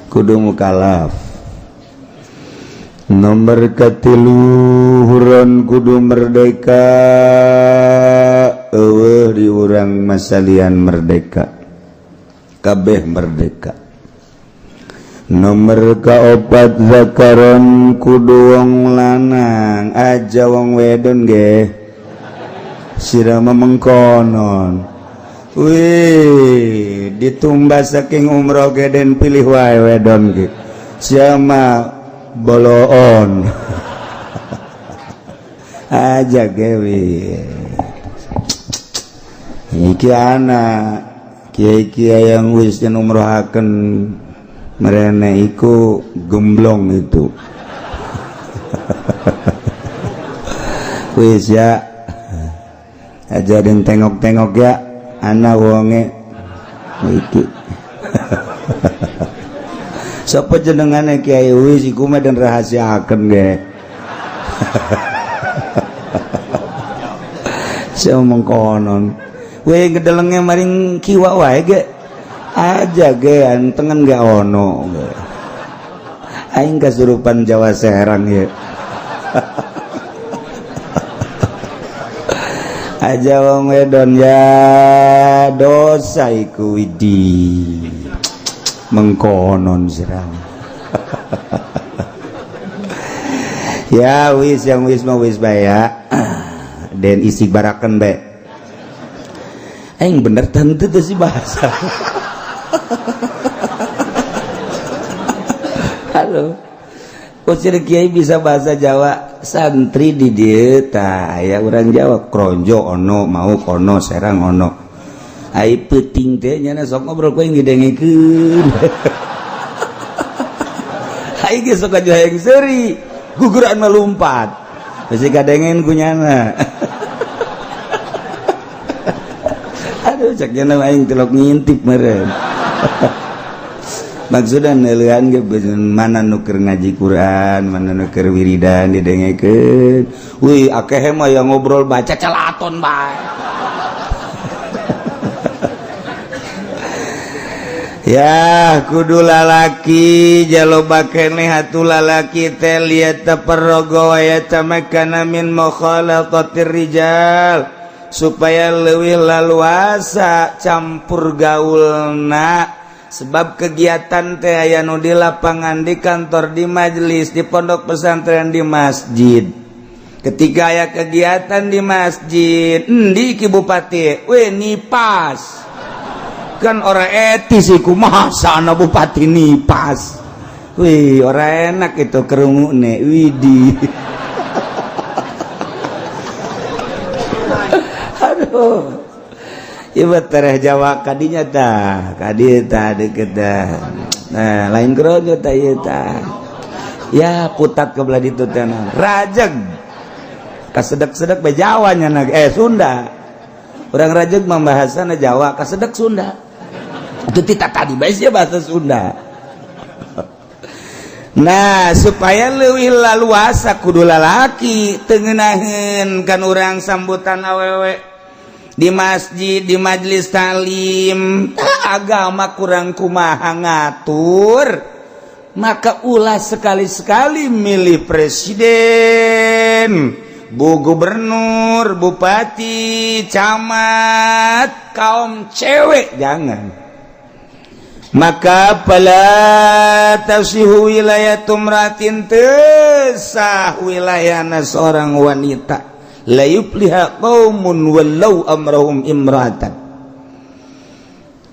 kudu mukalaf. Nomor katilu, hurron kudu merdeka. Eueuh di urang masalian merdeka, kabeh merdeka. Nomor kaopat, zakaron kudu wong lanang, aja wong wedon ge sirama mengkonon. Wih, ditumbas saking umroh ge den pilih wae wedon ge siama boloon aja gewi. Iki anak kiai-kiai yang wis yen umrohaken merene iku gemblong itu. Wis ya, aja den tengok-tengok ya anak wonge iki. Sapa jenengane kiai? Wis iku mah den rahasiaken ge. Saya mengkonon we ngedelenge maring kiwa wae ge aja ge antengen ge ono ge. Aing kasurupan Jawa Serang ya. Aja wong wedon ya dosa iku widi mengkonon serang. Ya wis, yang wis mau wis bae ya. Den isi baraken bae. Aing bener tentu tuh sih bahasa. Halo. Usir kiai bisa bahasa Jawa, santri di dieu tah aya urang Jawa Kronjo ono, mau kono Serang ono. Ai peuting teh nyana sok ngobrol ku aing didengekeun. Ai ge sok aja hayang seuri, guguran melumpat. Bisi kadengen ku nyana. Aduh cek nyana aing tilok ngintip meureun. Maksudna neuleuhan ge mana nu keur ngaji Quran, mana nu keur wiridan didengekeun. Wih, akeh mah yang ngobrol baca celaton bae. Ya kudu lalaki jaloba keneh atuh lalaki teh liat taparrogo wa yatamakkana min mukhalatatir rijal supaya leuwih laluasa campur gaulna. Sebab kegiatan teh aya nu di lapangan, di kantor, di majelis, di pondok pesantren, di masjid. Ketika aya kegiatan di masjid, endi ki bupati? We nipas. Kan ora etis iku, masa ana bupati nipas. Wih, ora enak itu kerungune, widih. Aduh. Ieu tereh Jawa kadinya tah, kadi tah deket tah. Nah, lain kerojo tah ieu tah. Ya putat ke belah ditu teh rajeg. Kasedek-sedek bae Jawa nya Sunda. Urang rajeg mah bahasana Jawa, kasedek Sunda. Itu tita tadi bae sia bahasa Sunda. Nah, supaya leuwih laluasa kudu lalaki teu ngeunaheun kan urang sambutan awewe di masjid, di majelis talim. Agama kurang kumaha ngatur, maka ulah sekali-sekali milih presiden, bu gubernur, bupati, camat, kaum cewek jangan. Maka pala tasihu wilayatu mratin, tesah wilayahna seorang wanita. La yufliha qaumun wallau amrahum imratan.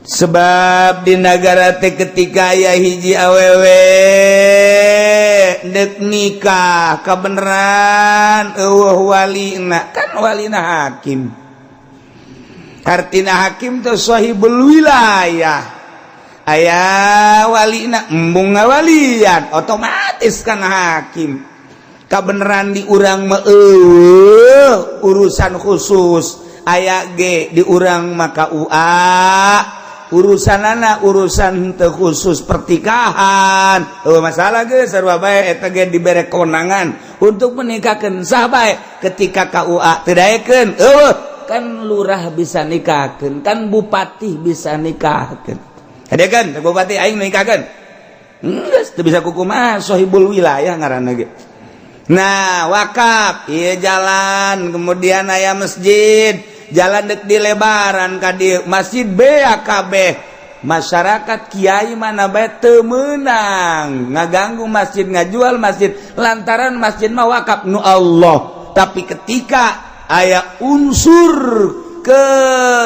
Sebab di negara teh ketika aya hiji awewe dek nikah kabeneran eueuh walina, kan walina hakim. Hartina hakim teh sahibul wilayah. Aya walina embung ngawalian otomatis kan hakim. Kabeneran di urang mah eueuh urusan khusus aya ge di urang maka UA Urusan anak, urusan teu khusus pertikahan. Oh, masalah ge sarua bae, eta ge dibere kewenangan untuk menikahkan, sah bae. Ketika KUA teu daekeun, eueuh, kan lurah bisa nikahkeun, kan bupati bisa nikahkeun. Hadekeun bupati, aing nikahkeun. Geus teu bisa kukumaha, sohibul wilayah ngaranna ge. Nah, wakaf ieu jalan, kemudian aya masjid, jalan dek dilebaran ka dieu, masjid BAKB, masyarakat, kiai mana bae teu meunang ngaganggu masjid, ngajual masjid, lantaran masjid mah wakaf nu Allah. Tapi ketika aya unsur ke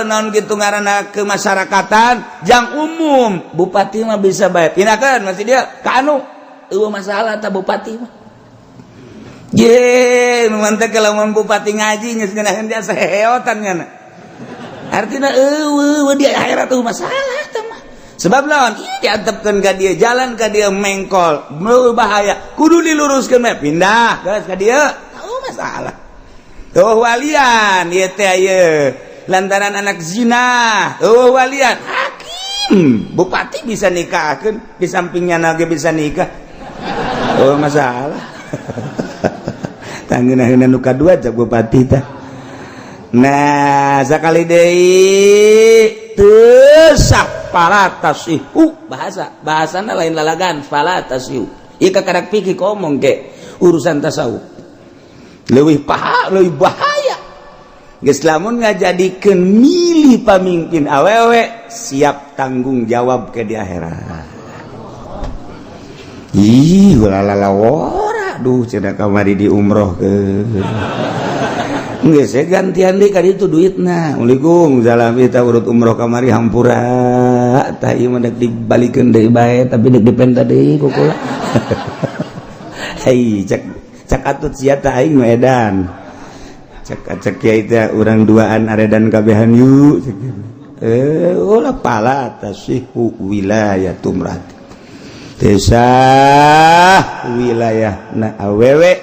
non gitu ngaranna, kemasyarakatan jang umum, bupati mah bisa bae pindahkeun masjid dia ka anu, eueuh masalah ta bupati mah. Ye, nu mantep lamun bupati ngaji geus ngeunaheun dia seheotan nyana. Artinya eueuh di akhirat tuh masalah teh mah. Sebab lawan ieu diantepkeun ka dieu, jalan ka dieu mengkol, bahaya, kudu diluruskeun mah pindah geus ka dieu. Oh, masalah. Tuh walian ieu teh ieu lantaran anak zina, oh walian, hakim, bupati bisa nikahkeun, di sampingnya nage bisa nikah. Oh, masalah. Tanggeuna nu kadua cak bupati tah. Nah, sakali deui teu sah, fala tasihu, bahasa bahasana lain lalagan, fala tasihu. Ieu kakarak pikir ngomong ke urusan tasawuf. Leuwih paha, leuwih bahaya. Geus lamun ngajadikeun milih pamimpin awewe, siap tanggung jawab ke di akhirat. Ih, ulah. Aduh, cenah kamari di umroh ke. Geus saya gantian deui ka ditu duitna. Assalamualaikum, salam, kita urut umroh kamari, hampura. Tah, ieu mah dek dibalikeun deui bae, tapi dek dipenta deui ku kula. Hei, cek cek atut sia tah, aing nu edan. Cek cek kiai teh urang duaan aredan kabehan yuk. Cek. Eh, ulah, fala tasihu wilayatu imra'atin. Teu sah wilayah na awewe,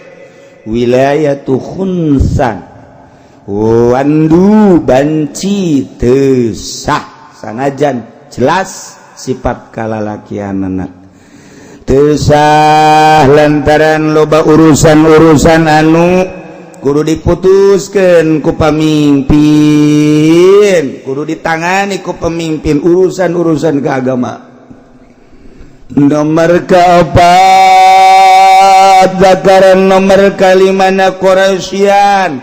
wilayatu khunsan, wandu banci teu sah, sanajan jelas sifat kalalakianana teu sah, lantaran loba urusan-urusan anu kudu diputuskan ku pamimpin, kudu ditangani ku pemimpin, urusan-urusan keagamaan. Nomor keempat, zakaran, nomor kalimana Quraisyan,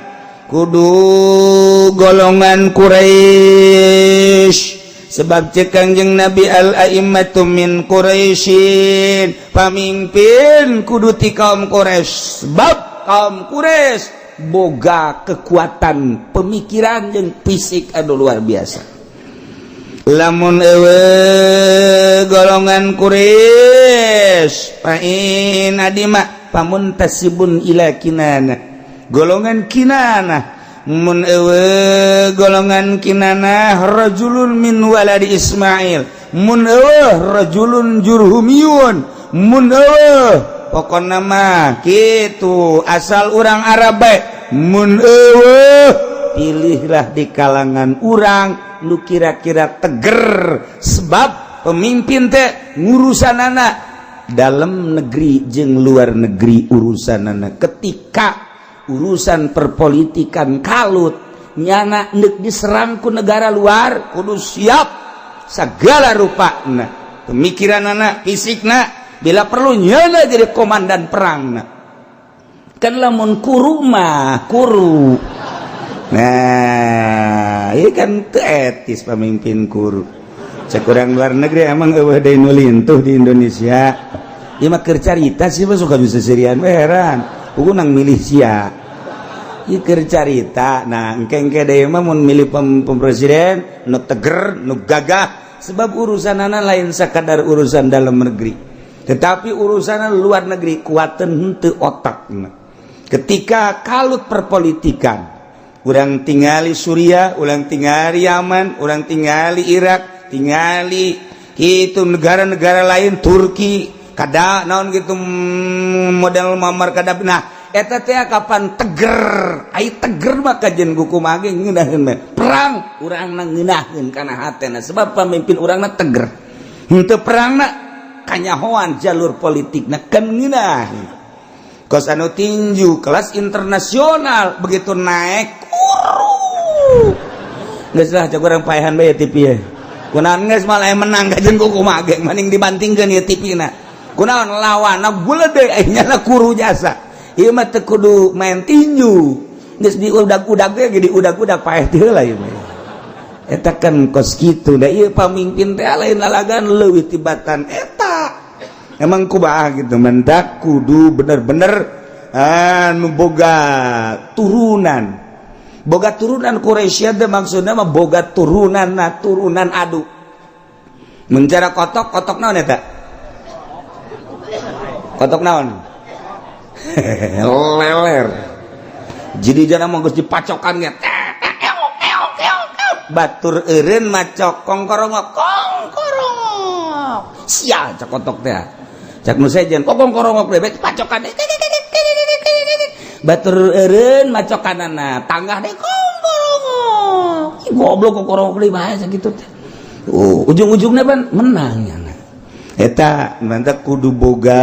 kudu golongan Quraisy, sebab cek Kangjeng Nabi, al a'immatu min Quraisyin, pamimpin kudu ti kaum Quraisy, sebab kaum Quraisy boga kekuatan pemikiran jeung fisik anu luar biasa. Lamun euweuh golongan Quraisy, fa in adima famuntasibun ila Kinana, golongan Kinana. Mun euweuh golongan Kinana, rajulun min waladi Ismail. Mun euweuh, rajulun jurhumiyun. Mun euweuh, pokona mah kitu, asal urang Arab bae. Mun euweuh, pilihlah di kalangan urang nu kira-kira teger, sebab pemimpin teh ngurusan anak dalam negeri jeung luar negeri urusan anak. Ketika urusan perpolitikan kalut, nyana nek diserang ku negara luar, kudu siap segala rupa. Nah, pemikiran anak, fisikna, bila perlu nyana jadi komandan perang. Nah, kan lamun kuru mah kuru. Nah, ini kan teu etis pemimpin kuru. Cek urang luar negeri, emang euweuh deui nu lintuh di Indonesia? Ieu mah keur carita sih mah, suka bisa sirian we, heran. Kudu nang milih sia. Ieu keur carita. Nah, engke-engke deui mah mun milih pem presiden nu teger, nu gagah, sebab urusanana lain sakadar urusan dalam negeri, tetapi urusan luar negeri, kuaten henteu otakna. Ketika kalut perpolitikan, urang tingali Suriah, urang tingali Yaman, urang tingali Irak, tingali itu negara-negara lain, Turki, kada naon gitu model Muammar Gaddafi. Nah, Eta teh kapan teger? Ai teger mah kajen kumaha ge ngeunaheun perang, urangna ngeunaheun kana hatena, sebab pamimpin urangna teger. Henteu perangna kanyahoan jalur politikna kan ngeunaheun. Kos anu tinju kelas internasional begitu naik kuru. Geus lah, cek urang paehan bae TV ye. Kunaon geus malah menang kajen kumaha ge mending dibantingkeun ieu TV na. Kunaon lawanna gulede nya kuru jasa. Ieu mah teu kudu main tinju. Geus diudag-udag ge diudag-udag paeh teh heula ieu mah. Eta kan kos kitu da ieu pamimpin teh lain lalagan leuwih tibatan eta. Emang kumaha gitu mendak kudu bener-bener anu boga turunan. Boga turunan Quraisy teh maksudna mah boga turunan na turunan adu. Mun cara kotok, kotok naon eta? Kotok naon? Leler. Jadi jangan mau geus dipacokan ge. Batur eureun macok kongkorongok kongkorongok. Sia cak kotok teh. Cak nu sejen kok kongkorongok bebek pacokan. Batur eureun macokanana tanggah deh kongkorongok. Ih, goblok kongkorongok deui bae sakitu teh. Ujung-ujungnya ban menang nya. Eta mantap kudu boga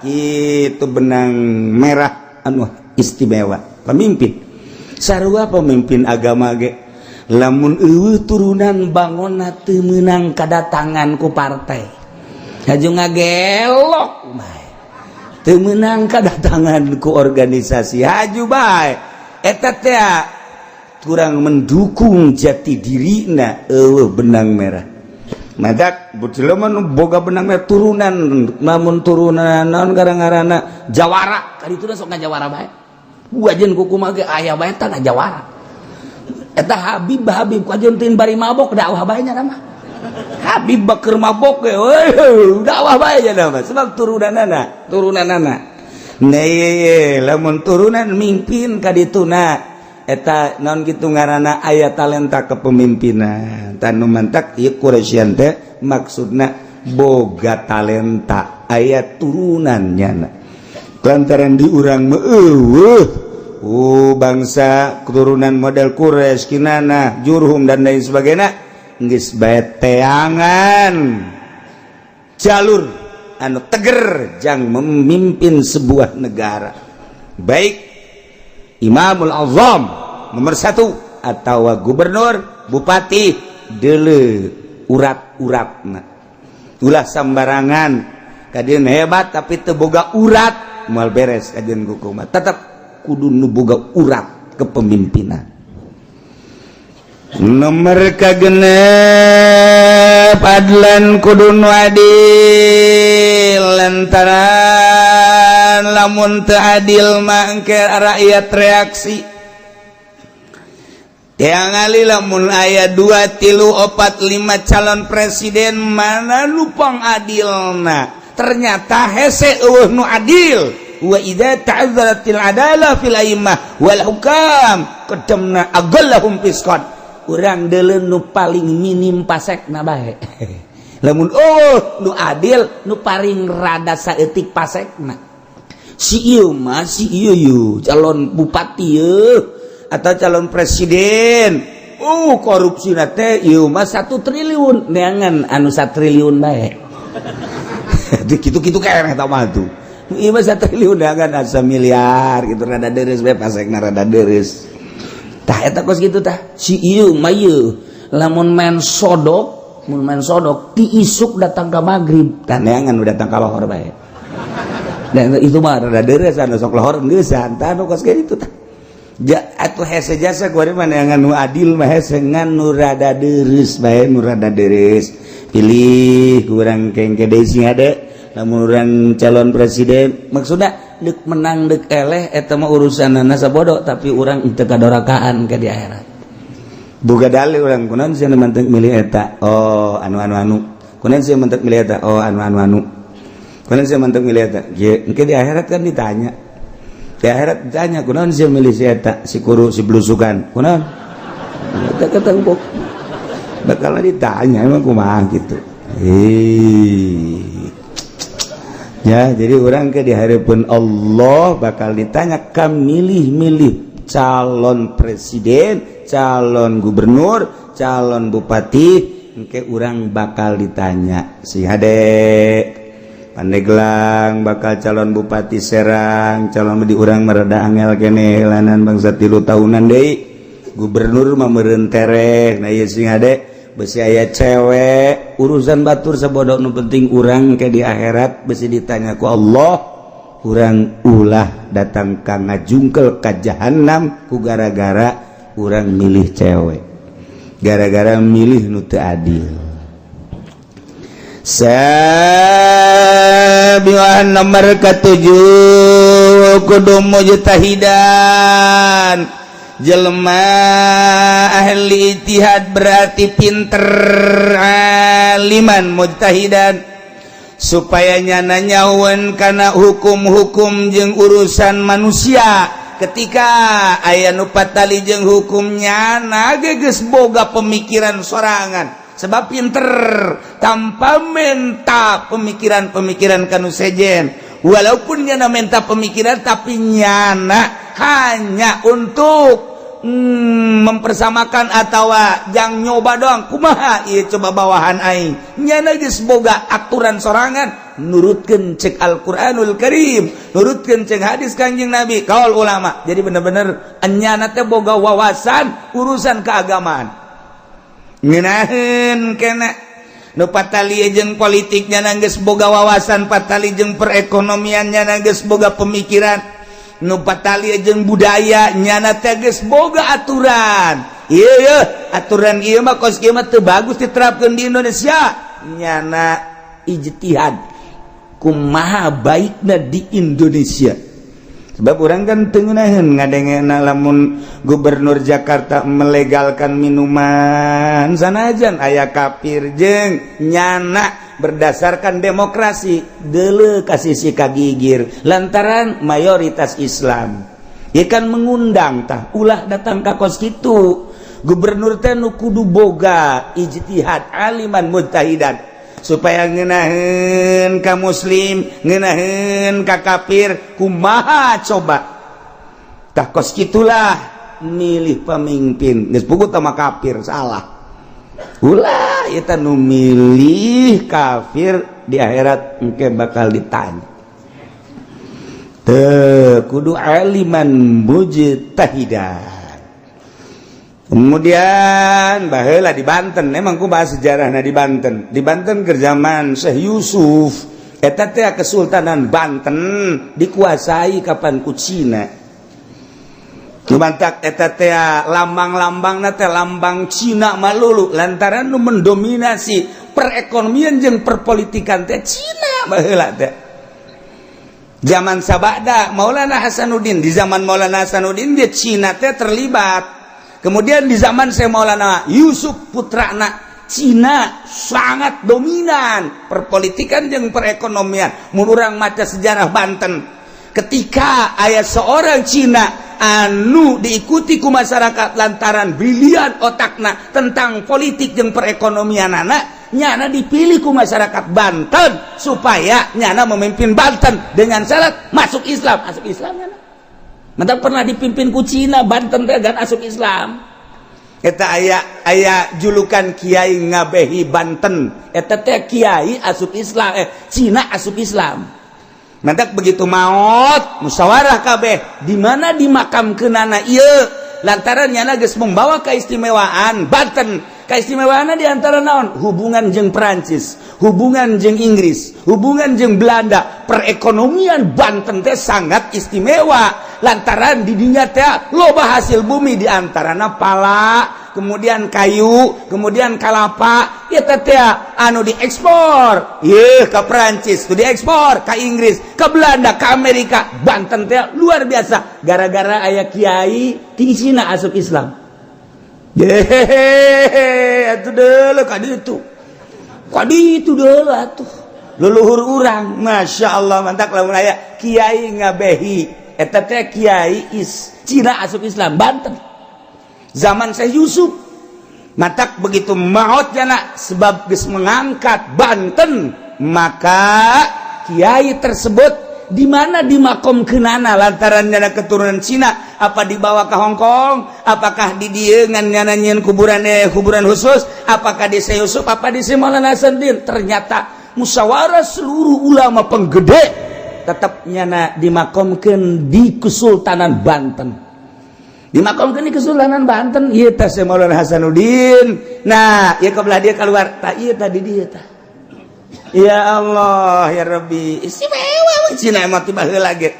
itu benang merah anu istimewa pemimpin. Sarua pemimpin agama ge lamun euweuh turunan bangonna teu meunang kadatangan ku partai, haju ngagelok bae. Teu meunang kadatangan ku organisasi, haju bae. Eta teh kurang mendukung jati dirina, euweuh benang merah. Madak jelema nu boga benang merah turunan, namun turunan naon gara-garana jawara kali itu sok ngajawara bae. Wajen kumaha ge aya bae tah ngajawara. Eta Habib Habib kajen tin bari mabok dakwah bae nya mah. Habib Bakar mabok ge dakwah bae nya mah, sebab turunanana turunanana. Nah, lamun turunan mimpin ka dituna eta non gitu ngaranna aya talenta kepemimpinan. Tanu mantak ieu Quraisyan teh maksudna boga talenta, aya turunannya. Lantaran di urang mah euweuh bangsa keturunan model Quraisy, Kinana, Jurhum, dan lain sebagainya, geus bae teangan jalur anu teger jang memimpin sebuah negara, baik Imamul Azam nomor 1 atau gubernur, bupati, dele urat-uratna. Ulah sambarangan kajian hebat tapi teu boga urat, moal beres kajian kumaha. Tetap kudu nu boga urat kepemimpinan. Nomor kagenep, adlan, kudu nu adil, lantaran lamun teu adil mah engke rakyat reaksi. Yang lamun aya 2, 3, 4, 5 calon presiden, mana lupang adilna? Ternyata hese euweuh nu adil. Wa idza ta'azzaratil adalah fil a'immah wal hukam qadamna aqallahum fisqan. Urang deuleu nu paling minim pasekna bae. Lamun oh nu adil nu paling rada saeutik pasekna. Si ieu mah, si ieu yu calon bupati ye atau calon presiden, korupsi teh ieu mah 1 triliun, neangan anu 1 triliun bae. Gitu-gitu kayak eta mah tuh. Ieu mah 1 triliun, neangan asa miliar gitu, rada deres bae pasekna, rada deres. Tah, eta kos gitu tah. Si ieu mah ieu lamun main sodok, mun main sodok ti isuk datang ke maghrib, tah neangan nu datang ka lohor bae. Dan itu mah rada deres, anu sok lohor geusan. Tah, nu kos kitu tah. Ja atuh hese jasa kuari mah neangan nu adil mah hese, ngan nu rada deres bae, nu rada deres pilih kurang kengke deui sing ada. Lamun urang calon presiden maksudna deuk menang deuk eleh eta mah urusanana sabodo, tapi urang teu kadorakaan ke di akhirat. Boga dalil urang kunaon sia mantek milih eta? Oh, anu anu anu. Kunaon sia mantek milih eta? Oh, anu anu anu. Kunaon sia mantek milih eta? Ge engke di akhirat kan ditanya. Di akhirat ditanya, kunaon sia milih si eta, si kuru, si blusukan, kunaon? Eta kata bakal ditanya emang kumaha gitu. Ya, jadi urang ke di hadapan Allah bakal ditanya kam milih-milih calon presiden, calon gubernur, calon bupati, engke urang bakal ditanya si hade Pandeglang bakal calon bupati Serang, calon di urang mereda angel kene lanan bangsa 3 tahunan deui, gubernur mah meureun tereh. Nah, ieu sing hade besi aya cewek, urusan batur sabodo, nu penting urang ke di akhirat besi ditanya ku Allah. Urang ulah datang ka ngajungkel ka jahanam ku gara-gara urang milih cewek, gara-gara milih nu teu adil. Sabian nomor ketujuh, kudu mujtahidan. Jelema ahli ijtihad berarti pinter, aliman mujtahidan, supaya nyana nyawan karena hukum-hukum jeung urusan manusia. Ketika aya nu patali jeung hukumnya, geus boga pemikiran sorangan sebab pinter, tanpa menta pemikiran-pemikiran kanu sejen. Walaupun nyana menta pemikiran, tapi nyana hanya untuk mempersamakan atau jang nyoba doang, kumaha ieu coba bawahan aing. Nyana geus boga aturan sorangan, nurutkeun cek Al-Qur'anul Karim, nurutkeun cek hadis Kanjeng Nabi, kaul ulama. Jadi bener-bener nyana teh boga wawasan urusan keagamaan. Ngeunaheun kena nu patali jeung politiknya geus boga wawasan, patali jeung perekonomiannya geus boga pemikiran, nu patali jeung budaya nyana teh geus boga aturan. Iya iya, aturan ieu mah kos kieu mah teu bagus diterapkeun di Indonesia. Nyana ijtihad kumaha baikna di Indonesia, sebab urang kan teu ngeunaheun ngadengena lamun gubernur Jakarta melegalkan minuman sanajan aya kafir jeung nyana berdasarkan demokrasi deuleu kasih si kagigir lantaran mayoritas Islam. Ya kan mengundang tah, ulah datang ka kos kitu. Gubernur teh nu kudu boga ijtihad, aliman mujtahidan, supaya ngeunaheun ka muslim, ngeunaheun ka kafir, kumaha coba. Tah, kos kitulah milih pemimpin. Geus puguh sama kafir salah, ulah eta nu milih kafir, di akhirat engke bakal ditanya. Teu kudu aliman mujtahidan. Kemudian baheula di Banten, emang ku bahas sejarahna di Banten. Di Banten ke zaman Syekh Yusuf eta teh Kesultanan Banten dikuasai kapan ku Cina. Mantak eta teh lambang-lambang teh lambang Cina malulu, lantaran nu mendominasi perekonomian jeung perpolitikan teh Cina baheula teh. Zaman sabada Maulana Hasanuddin, di zaman Maulana Hasanuddin dia Cina teh terlibat. Kemudian di zaman saya Maulana Yusuf putrana, Cina sangat dominan perpolitikan jeung perekonomian. Mun urang maca sejarah Banten, ketika aya seorang Cina anu diikuti ku masyarakat lantaran brilian otakna tentang politik jeung perekonomian, anak nyana dipilih ku masyarakat Banten supaya nyana memimpin Banten dengan syarat masuk Islam. Masuk Islam nyana. Mantap, pernah dipimpin ku Cina Banten teh gan asup Islam. Eta aya aya julukan Kiai Ngabehi Banten, eta teh Kiai asup Islam, eh, Cina asup Islam. Mantap, begitu maut musyawarah kabeh di mana dimakamkeunana ieu, lantaran nyana geus membawa keistimewaan Banten. Keistimewaan di antara naon? Hubungan jeung Perancis, hubungan jeung Inggris, hubungan jeung Belanda. Perekonomian Banten teh sangat istimewa lantaran di dinya teh loba hasil bumi, di antarana pala, kemudian kayu, kemudian kalapa. Ya teh anu diekspor ye ke Perancis tuh, diekspor ke Inggris, ke Belanda, ke Amerika. Banten teh luar biasa gara-gara aya kiai ti Cina asup Islam. Yehehe, atuh deuleu ka ditu. Ka ditu deuleu atuh. Leluhur urang, Masya Allah, mantap lamun aya kiai Ngabehi. Eta teh kiai is Cina asup Islam Banten. Zaman Syekh Yusuf. Matak begitu maut jana sebab geus mengangkat Banten, maka Kiai tersebut di mana dimakomkeunana lantaran nyana keturunan Cina, apa dibawa ke Hong Kong, apakah di dieu ngan nyana nyieun kuburan, kuburan khusus, apakah di Syekh Yusuf, apa di Syekh Maulana Hasanuddin? Ternyata musyawarah seluruh ulama penggede, tetap nyana dimakomkeun di Kesultanan Banten, dimakomkeun di Kesultanan Banten. Ieu teh Syekh Maulana Hasanuddin. Nah, ieu kebelah dia keluar tah, ieu tadi dia tah. Ya Allah, ya Rabbi, istimewa Cina emang tiba heula ge.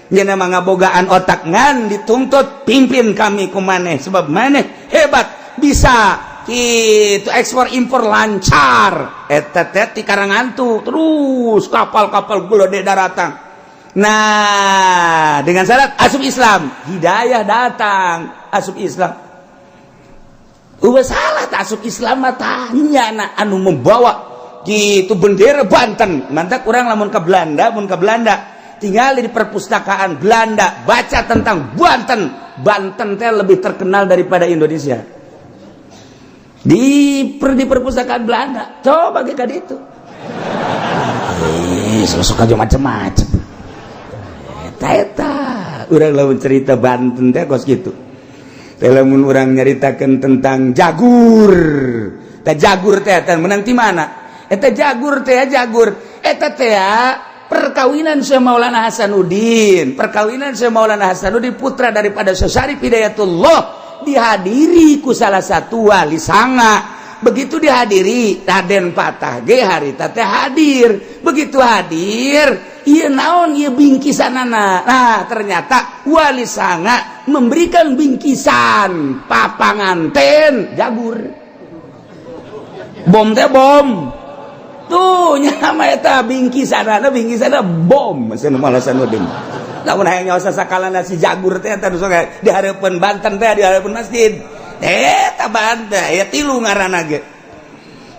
Nya mah ngabogaan otak, ngan dituntut, pimpin kami ku maneh sebab maneh hebat, bisa gitu ekspor impor lancar. Eta teh ti Karangantu terus kapal-kapal gede daratang. Nah, dengan syarat asup Islam, hidayah datang, asup Islam. Udah salah tak asup Islam mah tanya na anu membawa gitu bendera Banten. Mantap, kurang lamun ke Belanda, mun ke Belanda tinggal di perpustakaan Belanda, baca tentang Banten. Banten teh lebih terkenal daripada Indonesia di perpustakaan Belanda. Coba ke itu, sok aja macem-macem. Eta eta urang lamun cerita Banten teh kos gitu teh. Lamun urang nyaritakeun tentang Jagur teh, Jagur teh teh menang ti mana eta Jagur teh? Jagur eta teh perkawinan Syekh Maulana Hasanuddin, perkawinan Syekh Maulana Hasanuddin, putra daripada Syekh Syarif Hidayatullah, dihadiri ku salah satu wali sanga. Begitu dihadiri, Raden Patah ge harita teh hadir. Begitu hadir, iya naon iya bingkisanana? Nah, ternyata wali sanga memberikan bingkisan papanganten jagur, bom teh, bom tuh nya eta bingkisanana, bingkisanana bom. Cenah Maulana Hasanuddin, lamun hayang nyaho sakalana si jagur teh, eta sok di hareupeun Banten teh, di hareupeun masjid eta Banten aya tilu ngaranna ge.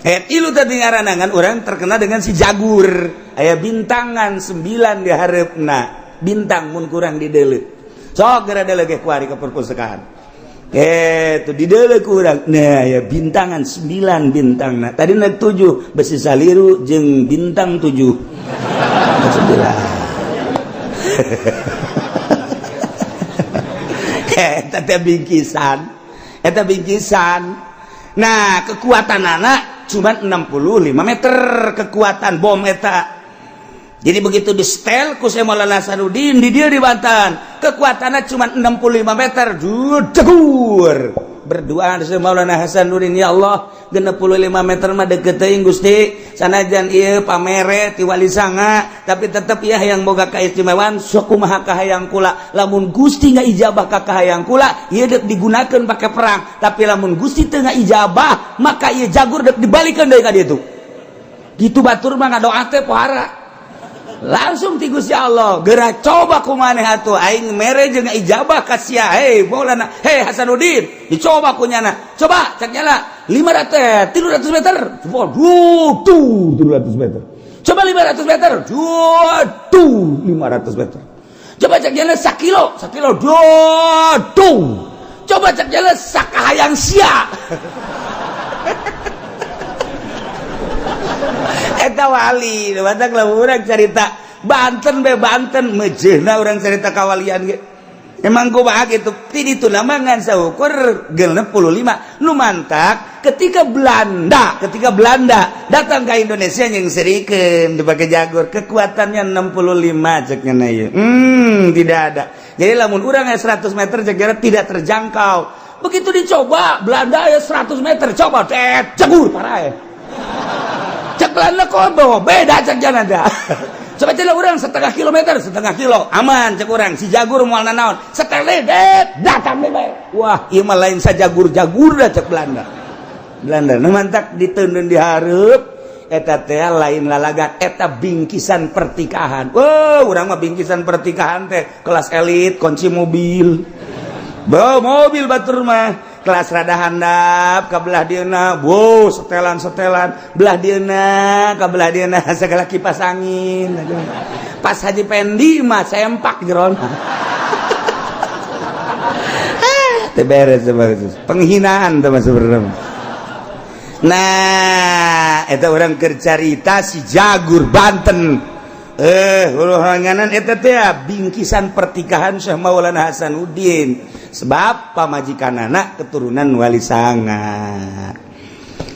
Tilu tadi ngaranna, ngan urang terkenal dengan si jagur. Aya bintangan 9 di hareupna, bintang mun kurang di deuleu. Sok geura deuleu ge kuari ke perpustakaan itu di deuleu kurang. Nah, ya bintangan 9 bintang. Nah, tadi na 7, besi saliru jeung bintang 7, 9. Eta teh bingkisan, eta bingkisan. Nah, kekuatan anak cuma 65 meter kekuatan bom eta. Jadi begitu di setel ku Syekh Maulana Hasanuddin di dia di Banten, kekuatannya cuma 65 meter, jegur. Berdoa Syekh Maulana Hasanuddin, "Ya Allah, 65 meter mah deket teuing, Gusti. Sanajan ieu pamere ti wali sanga, tapi tetep ya yang boga keistimewaan, sok kumaha kahayang kula. Lamun Gusti ijabah ka kahayang kula, ieu dek digunakeun pakai perang. Tapi lamun Gusti teu ijabah, maka ieu jagur dek dibalikeun deui ka ditu." Gitu batur mah ngadoa teh pohara. Langsung ti Gusti Allah, "Geura coba ku maneh atuh, aing mere jeung ijabah ka sia." Hei Maulana, hei Hasanuddin, dicoba ku nyana. Coba cek nyala 500, 300 meter. Coba tuh 300 meter. Coba 500 meter. Tuh 500 meter. Coba cek nyala sakilo, sakilo. Tuh. Coba cek nyala sakahayang sia. Eta wali, batak lah. Urang cerita Banten be Banten mejehna, urang cerita kawalian ge. Emang kumaha gitu? Ti ditu nama ngan saukur 65 nu mantak ketika Belanda datang ke Indonesia yang serikeun dipakai jagur, kekuatannya 65 cek nya ieu. Tidak ada. Jadi lamun urang aya 100 meter, cek tidak terjangkau. Begitu dicoba Belanda ya 100 meter, coba tet jegur parah ya. Cek Belanda kok bawa beda cek jangan ada. Coba cek orang setengah kilometer, setengah kilo aman cek orang, si jagur moal nanaon. Setengah det datang deh bae. Wah, ieu mah lain sajagur-jagur dah cek Belanda. Belanda nu mantak diteundeun di hareup eta teh lain lalagan, eta bingkisan pertikahan. Wah, urang mah bingkisan pertikahan teh kelas elit, kunci mobil. Bawa mobil batur mah kelas rada handap ka belah dieuna. Wow, setelan-setelan belah dieuna, ka belah dieuna segala kipas angin. Pas Haji Pendi mah sempak jeron. Ah, teu beres penghinaan teh sebenarnya. Nah, eta orang keur carita si Jagur Banten. Hulu eta teh bingkisan pertikahan Syekh Maulana Hasanuddin sebab pamajikanana keturunan Wali Sanga.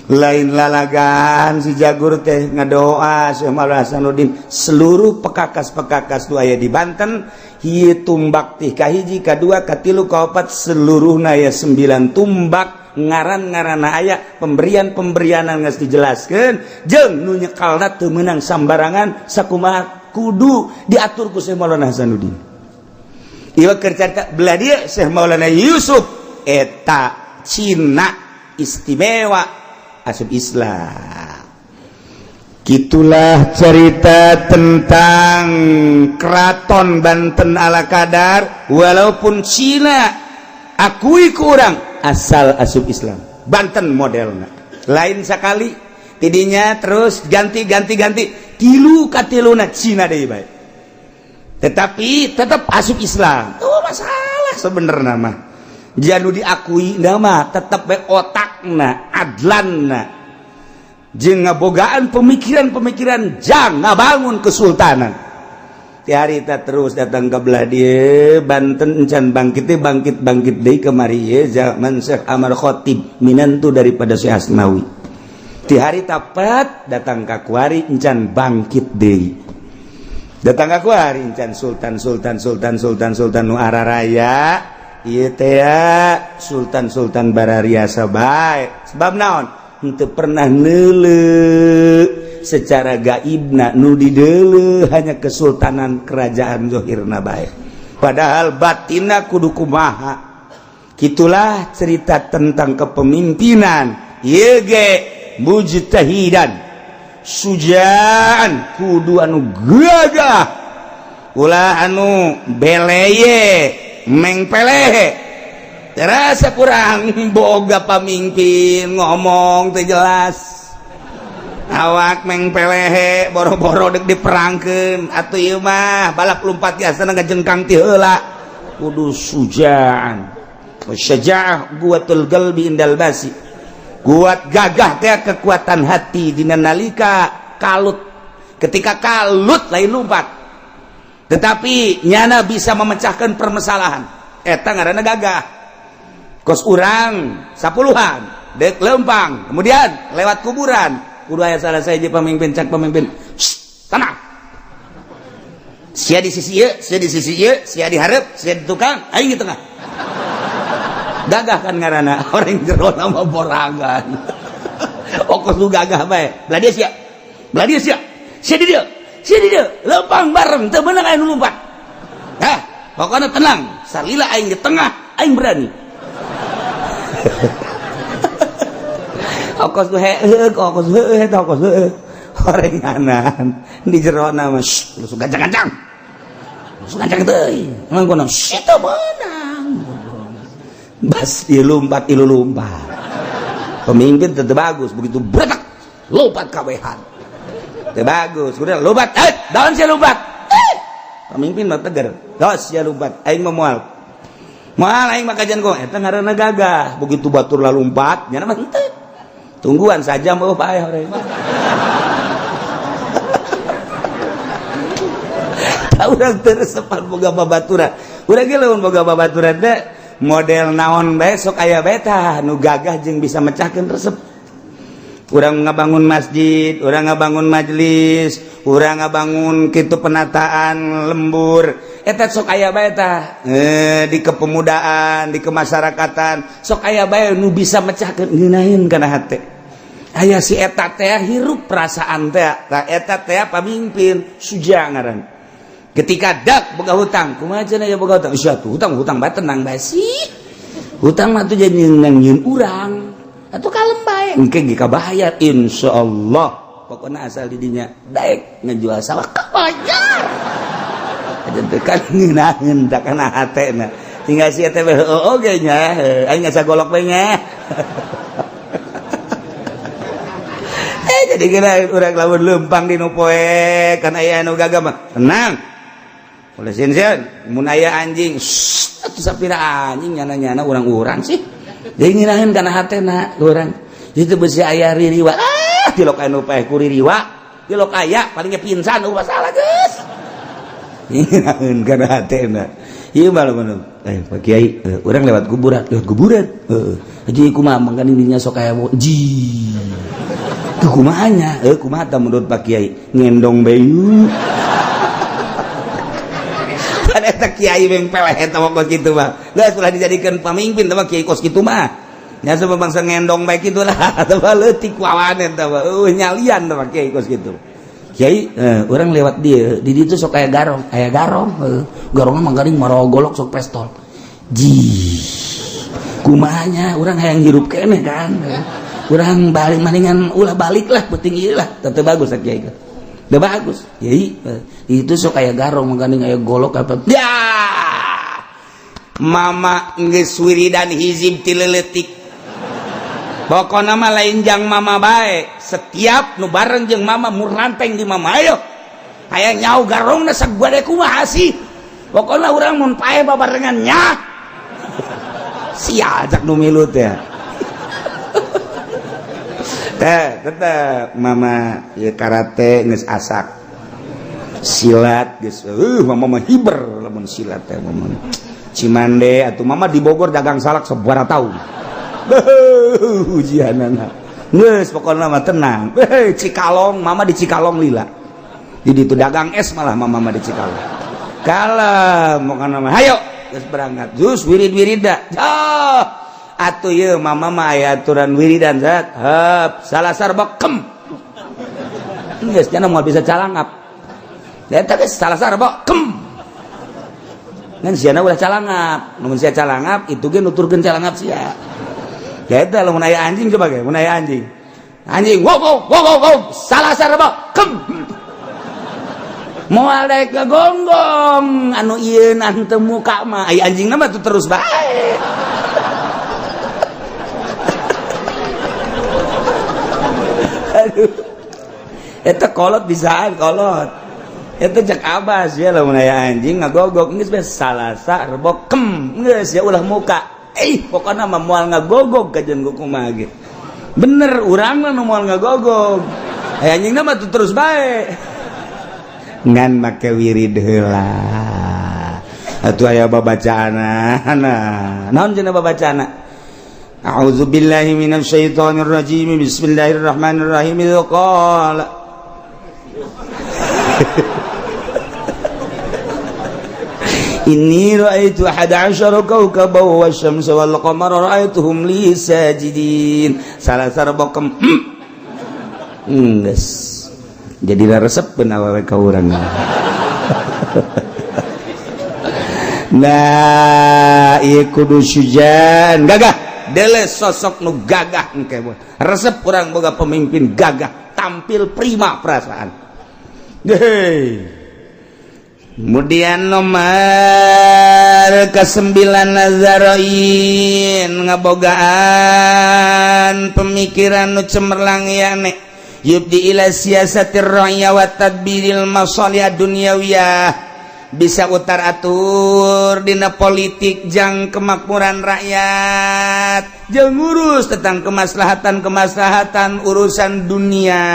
Lain lalagan si Jagur teh ngadoa Syekh Maulana Hasanuddin seluruh pekakas-pekakas nu aya di Banten ieu tumbak teh kahiji, kadua, katilu, kaopat, seluruhna aya 9 tumbak, ngaran-ngaranna aya, pemberian-pemberianan geus dijelaskeun jeung nu nyekalna teu meunang sambarangan, sakumaha kudu diatur ku Syekh Maulana Hasanuddin. Ieu keur carita belah dieu Syekh Maulana Yusuf eta Cina istimewa asup Islam. Gitulah cerita tentang Keraton Banten ala kadar, walaupun Cina akui kurang asal asup Islam. Banten modelna lain sekali tidinya terus ganti ganti ganti tilu katiluna Cina deui bae, tetapi tetap asup Islam. Oh, masalah sebenarnya mah janu diakui nama tetap bae otakna adlanna jeung ngabogaan pemikiran-pemikiran jang ngabangun kesultanan. Ti harita terus datang ke belah dieu Banten encan bangkit bangkit bangkit deui kemari ye zaman Syekh Amar Khatib, minantu daripada Syekh Asnawi. Ti harita pat datang ka kuari encan bangkit deui, datang ka kuari encan sultan sultan sultan sultan sultan nu araraya ieu teh sultan sultan barariasa bae. Sebab naon? Henteu pernah neuleu secara gaibna, nu dideuleu hanya kesultanan kerajaan zohirna bae, padahal batinna kudu kumaha. Gitulah cerita tentang kepemimpinan ieu ge mujtahidan sujaan, kudu anu gagah, ulah anu beleye mengpelehe. Terasa kurang boga pamimpin ngomong teu jelas, awak mengpelehe, boro-boro dek diperangkeun atuh ieu mah balap lumpat biasa ngajengkang ti heula. Kudu sujaan, syajaah quwwatul qalbi indal basi, kuat gagah teh kekuatan hati dina nalika kalut. Ketika kalut lain lompat, tetapi nyana bisa memecahkan permasalahan, eta ngaranna gagah. Kos urang sapuluhan dek lempang kemudian lewat kuburan, kudu aya salah sahiji pemimpin, cak pemimpin, "Tenang, sia di sisi ieu, sia di sisi ieu, sia di hareup, sia di tukang, aing di tengah." Gagah kan ngaranna orang jero nama borangan. Okos lu gagah bae, belah dia sia, belah dia sia, sia di dieu, sia di dieu, lempang bareng teu meunang aya nu lompat. Hah, pokoknya tenang, salila aing di tengah aing berani. Okos tuh heeh, okos heeh, eta okos heeh. Horenganan di jero nama langsung gancang-gancang. Langsung gancang teuing. Emang kono teu meunang. Bas ieu lompat, ieu lompat. Pemimpin tetep bagus, begitu bretak lompat kabehan. Teu bagus, udah lompat, eh, daun sia lompat. Eh, pemimpin mah tegar. Dos sia lompat, aing mah moal. Moal aing mah kajian kok, eta ngaranna gagah. Begitu batur lompat, nyana mah henteu. Tungguan saja mau paeh orang. Tahu urang teu resepan boga babaturan. Urang ge lamun boga babaturan teh model naon bae sok aya bae tah nu gagah jeung bisa mecahkeun resep. Urang ngabangun masjid, urang ngabangun majelis, urang ngabangun kitu penataan lembur, eta sok aya bae tah di kepemudaan, di kemasyarakatan sok aya bae nu bisa mecahkeun ngeunaheun kana hate. Aya si eta teh hirup perasaan teh, tah eta teh pamimpin suja ngaran. Ketika dak boga hutang, kumaha cenah ya boga hutang? Sia tuh hutang hutang bae, tenang bae sih. Hutang mah tuh jadi nyieun urang. Atuh kalem bae. Engke ge kabayar insyaallah. Pokokna asal didinya daek ngejual sawah kabayar. Aja teh kan ngeunaheun tak kana hatena. Tinggal si eta heueuh oge nya, aing ngasa golok bae nya. Jadi kira urang lamun lempang di nu poe kan aya nu gagah mah tenang. Oleh sieun mun aya anjing, atuh sapira anjing nyana-nyana urang-urang sih. Jadi ngeunaheun kana hatena urang. Itu besi aya ririwa. Ah, tilok anu paeh ku ririwa. Tilok aya palingnya pingsan eueuh masalah geus. Ngeunaheun kana hatena. Ieu mah lamun eh Pak Kiai, urang lewat kuburan, lewat kuburan. Heeh. Haji kumaha mangkan ininya sok aya ji. Tuh kumaha nya? Heuh, kumaha tah menurut Pak Kiai? Ngendong bayu. Kan eta kiai beng peleh eta mah kos kitu mah. Geus ulah dijadikeun pamimpin teh mah kiai kos kitu mah. Nya sebab bangsa ngendong bae kitu lah, eta mah leutik wawan eta mah. Nyalian teh mah kiai kos kitu. Kiai, urang lewat dia, di ditu sok aya garong, aya garong, heuh. Garongna mah garing marogolok sok pestol. Ji. Kumaha nya urang hayang hirup keneh kan. Urang balik mendingan ulah balik lah, penting ieu lah, teu bagus kiai. Udah bagus. Kiai, itu sok aya garong mah aya golok apa. Ya. Mama geus wiridan hizib ti leutik. Pokona mah lain jang mama bae, setiap nu bareng jeung mama muranteng di mama ayo. Hayang nyau garongna sagade kumaha sih? Pokona urang mun pae babarengan nya. Sia ajak nu milu teh. Teh tetep mama ieu karate geus asak. Silat geus mama mah hiber lamun silat teh mama. Cimande atuh mama di Bogor dagang salak sabaraha tahun. Ujianana. Geus pokona mah tenang. Cikalong, mama di Cikalong lila. Di ditu dagang es malah mama mah di Cikalong. Kalem pokona mah hayo geus berangkat. Jus wirid-wirida. Oh, atuh ieu mama mah aya aturan wiridan zat. Heup, salasar bekem. Geus cenah moal bisa calangap. Eta geus salasar bekem. Ngan siana ulah calangap. Mun sia calangap itu ge nuturkeun calangap sia. Eta lamun aya anjing coba ge, mun aya anjing. Anjing wow wow wow wow, wow. Salasar bekem. Moal daek gonggong anu ieu teu muka mah aya anjingna mah terus bae. Aduh. Eta kolot bisaan kolot. Eta cek abas ya lamun aya anjing ngagogok geus bae salasa rebo kem geus ya ulah muka. Pokona mah moal ngagogog ka jeung kumaha ge. Bener urang mah nu moal ngagogog. Aya anjingna mah terus bae. Ngan make wirid heula. Atuh aya babacaana. Naon cenah babacaana? A'udzubillahi minasyaitonir rajim. Bismillahirrahmanirrahim. Qala Inni ra'aitu 11 kawkaban wasyamsa wal qamara ra'aituhum li sajidin. Salah sarbokem. Geus. Jadi resep awewe ka urang. Nah, ieu kudu sujan gagah. Dele sosok nu gagah engke. Resep urang boga pemimpin gagah, tampil prima perasaan. Hei. Kemudian nomor ke-9 Nazaroin ngabogaan pemikiran nu cemerlang yane yubdi ila siasatir ra'ya wa tadbiril masalih dunyawiyah, bisa utar atur dina politik jang kemakmuran rakyat, jeung ngurus tentang kemaslahatan-kemaslahatan urusan dunia.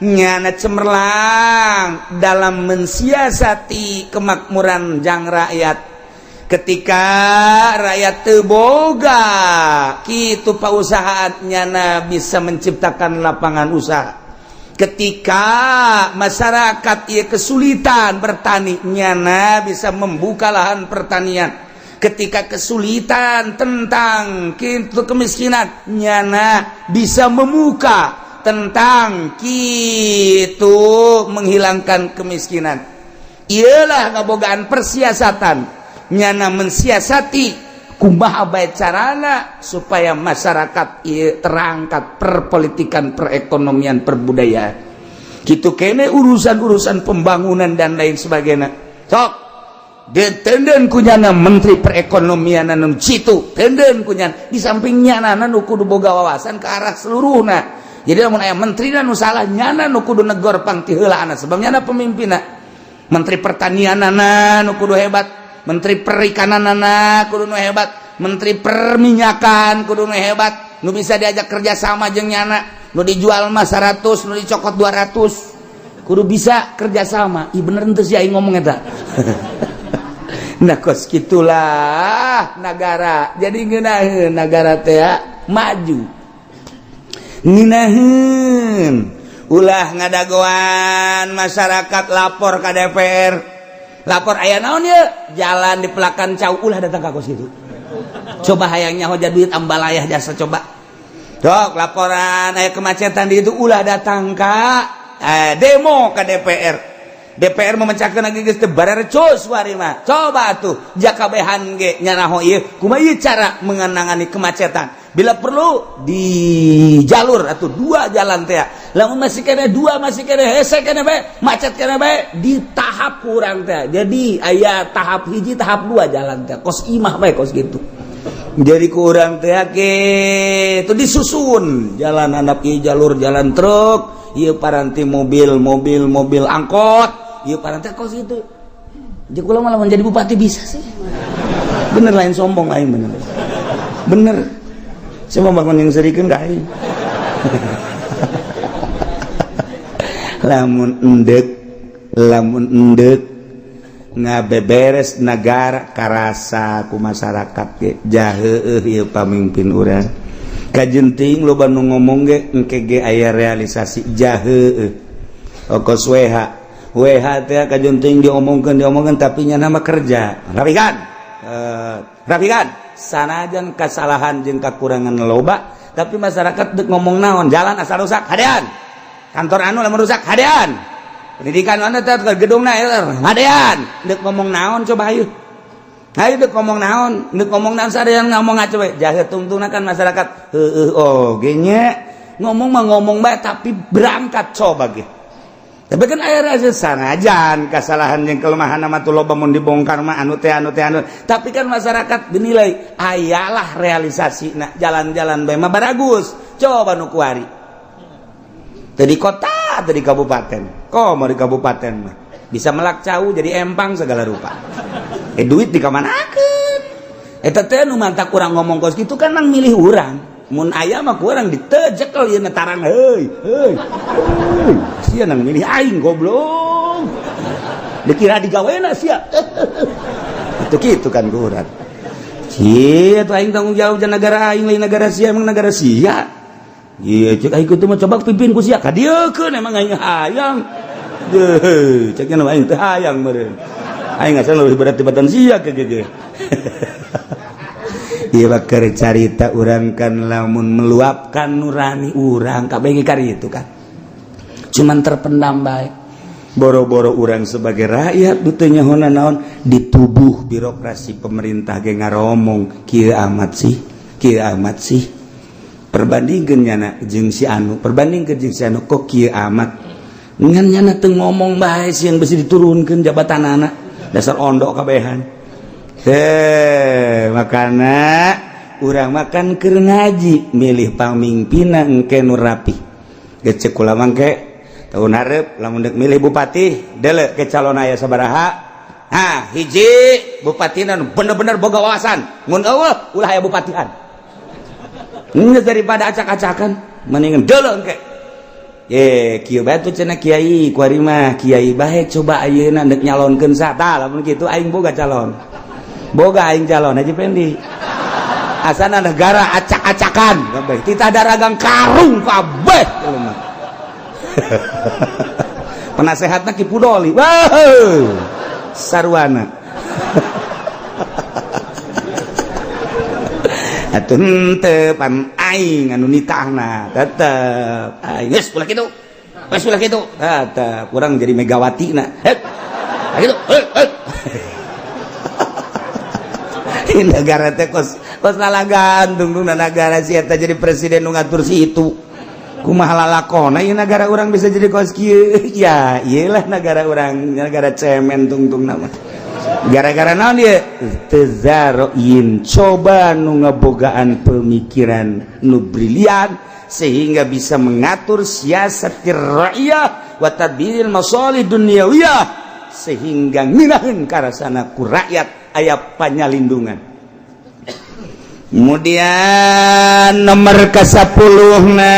Nyana cemerlang dalam mensiasati kemakmuran jang rakyat. Ketika rakyat teu boga kitu pausahaan, nyana bisa menciptakan lapangan usaha. Ketika masyarakat ieu kesulitan bertani, nyana bisa membuka lahan pertanian. Ketika kesulitan tentang kitu kemiskinan, nyana bisa membuka tentang kitu menghilangkan kemiskinan. Iyalah ngabogaan persiasatan, nyana mensiasati kumaha bae carana supaya masyarakat ieu terangkat perpolitikan, perekonomian, perbudayaan. Kitu kene urusan-urusan pembangunan dan lain sebagainya. Sok ditenden kunyana menteri perekonomian anu citu, tenden kunyana di samping nyana nu kudu boga wawasan ke arah seluruhna. Jadi lamun aya menteri nu salah, nyana nu kudu negor pang ti heula, sebab nyana pemimpinna. Menteri pertanianana nu kudu hebat, menteri perikananana kudu nu hebat, menteri perminyakan kudu nu hebat, nu bisa diajak kerja sama jeung nyana, nu dijual mah 100, nu dicokot 200. Kudu bisa kerjasama. Ih, bener henteu sih aing ngomong eta? Nah, kos gitulah negara. Jadi ngeunaheun negara teh maju. Ngeunaheun ulah ngadagoan masyarakat lapor ke DPR. Lapor aya naon ye? Jalan di pelakan cau, ulah datang ka kos kitu. Coba hayangnya hoja duit ambalayah jasa coba. Dok, laporan aya kemacetan di itu, ulah datang ka demo ke DPR. DPR memecahkan lagi geus teu barerecus wari mah. Coba tuh jakabehan ge nyaraho ieu kumaha ieu cara mengenangani kemacetan. Bila perlu di jalur atau dua jalan teh. Lamun masih kene dua, masih kene hese kene bae, macet kene bae di tahap kurang teh. Jadi aya tahap hiji, tahap dua jalan teh. Kos imah bae kos gitu. Jadi kurang teh itu disusun jalan handap ieu jalur jalan truk, ieu paranti mobil mobil mobil angkot, ieu paranti kos itu. Jadi kula malah menjadi bupati bisa sih. Bener, lain sombong lain, bener bener. Saya mau bangun yang serikeun ka aing. Lamun endek ngabeberes negara karasa ku masyarakat ge jaheueuh ieu pamimpin urang. Kajenting loba nu ngomong ge engke ge aya realisasi, jaheueuh. Okos WH WH teh kajenting diomongkeun diomongkeun, tapi nya nama kerja rapikan, rapikan sanajan kesalahan jeung kakurangan loba, tapi masyarakat dek ngomong naon, jalan asal rusak hadean, kantor anu lamun rusak hadean, pendidikan mana teh gedung na hadean. Dek ngomong naon coba, ayo ayo, dek ngomong naon, dek ngomong naon, ada yang ngomong aja we jahe tungtungna kan masyarakat heueuh. Oh nya ngomong mah ngomong bae, tapi berangkat coba ge. Tapi kan aya rasa sanajan kesalahan yang kelemahan nama tuh loba, mun dibongkar mah anu teh anu teh anu, tapi kan masyarakat dinilai ayalah realisasi. Nah, jalan-jalan bae mah baragus. Coba nu kuari teu di kota, teu di kabupaten. Kok mau di kabupaten mah bisa melak cau jadi empang segala rupa, duit dikamanakeun eta teh? Nu mantak urang ngomong kos kitu kan mang milih urang. Mun aya mah ku urang ditejekel ieu tarang, heuy heuy heuy, sia nang milih aing goblok, dikira digawena sia. Itu kitu kan ku urang. Sia tuh aing tanggung jawab jangan negara aing, lain negara sia. Emang negara sia? Iya, cek aing kudu mah coba pimpin ku sia ka dieukeun. Emang aing hayang? Deuh, cek nya aing teu hayang meureun. Aing asal lebih berat tibatan sia ke ge. Ieu keur carita urang kan lamun meluapkan nurani urang kabeh ge kari itu kan. Cuman terpendam bae. Boro-boro urang sebagai rakyat nu teu nyaho naon, di tubuh birokrasi pemerintah ge ngaromong kieu amat sih, kieu amat sih. Perbandingkeun nyana jeung si anu, perbandingkeun jeung si anu, kok kieu amat. Ngan nyana teu ngomong bae sieun besi diturunkeun jabatanana, dasar ondok kabehan. Heh, makana urang makan keur ngaji milih pamimpinna engke nu rapi. Geus ceuk kula mangke tahun hareup lamun deuk milih bupati, deuleu ke calon aya sabaraha. Nah, hiji bupatina nu bener-bener boga wawasan. Mun eueuh ulah aya bupatian. Geus daripada acak-acakan mendingan deuleu engke. Eh, kieu bae tuh cenah kiai kuari mah, kiai bae coba ayeuna deuk nyalonkeun sa tah. Lamun kitu aing boga calon. Boga aing calon Haji Pendi. Asana negara acak-acakan kabeh. Titah daragang karung kabeh jelema. Penasehatna Ki Pudoli. Wah, sarwana. Atuh henteu pan aing anu nitahna tetep. Aing geus ulah kitu. Geus ulah kitu. Tetep urang jadi Megawati na. Hek. Kitu. Hek, hek. Negara teh kos kos lalagan tungtungna negara si eta jadi presiden nu ngatur si itu. Kumaha lalakona ieu negara urang bisa jadi kos kieu? Ya, ieulah negara urang, negara cemen tungtungna mah. Gara-gara naon ieu? Tezaroin coba nu ngebogaan pemikiran nu brilian sehingga bisa mengatur siasat rakyat wa tadbiril masalih dunyawiyah sehingga ngeunaheun karasana ku rakyat aya panyalindungan. Kemudian nomor ke-10 na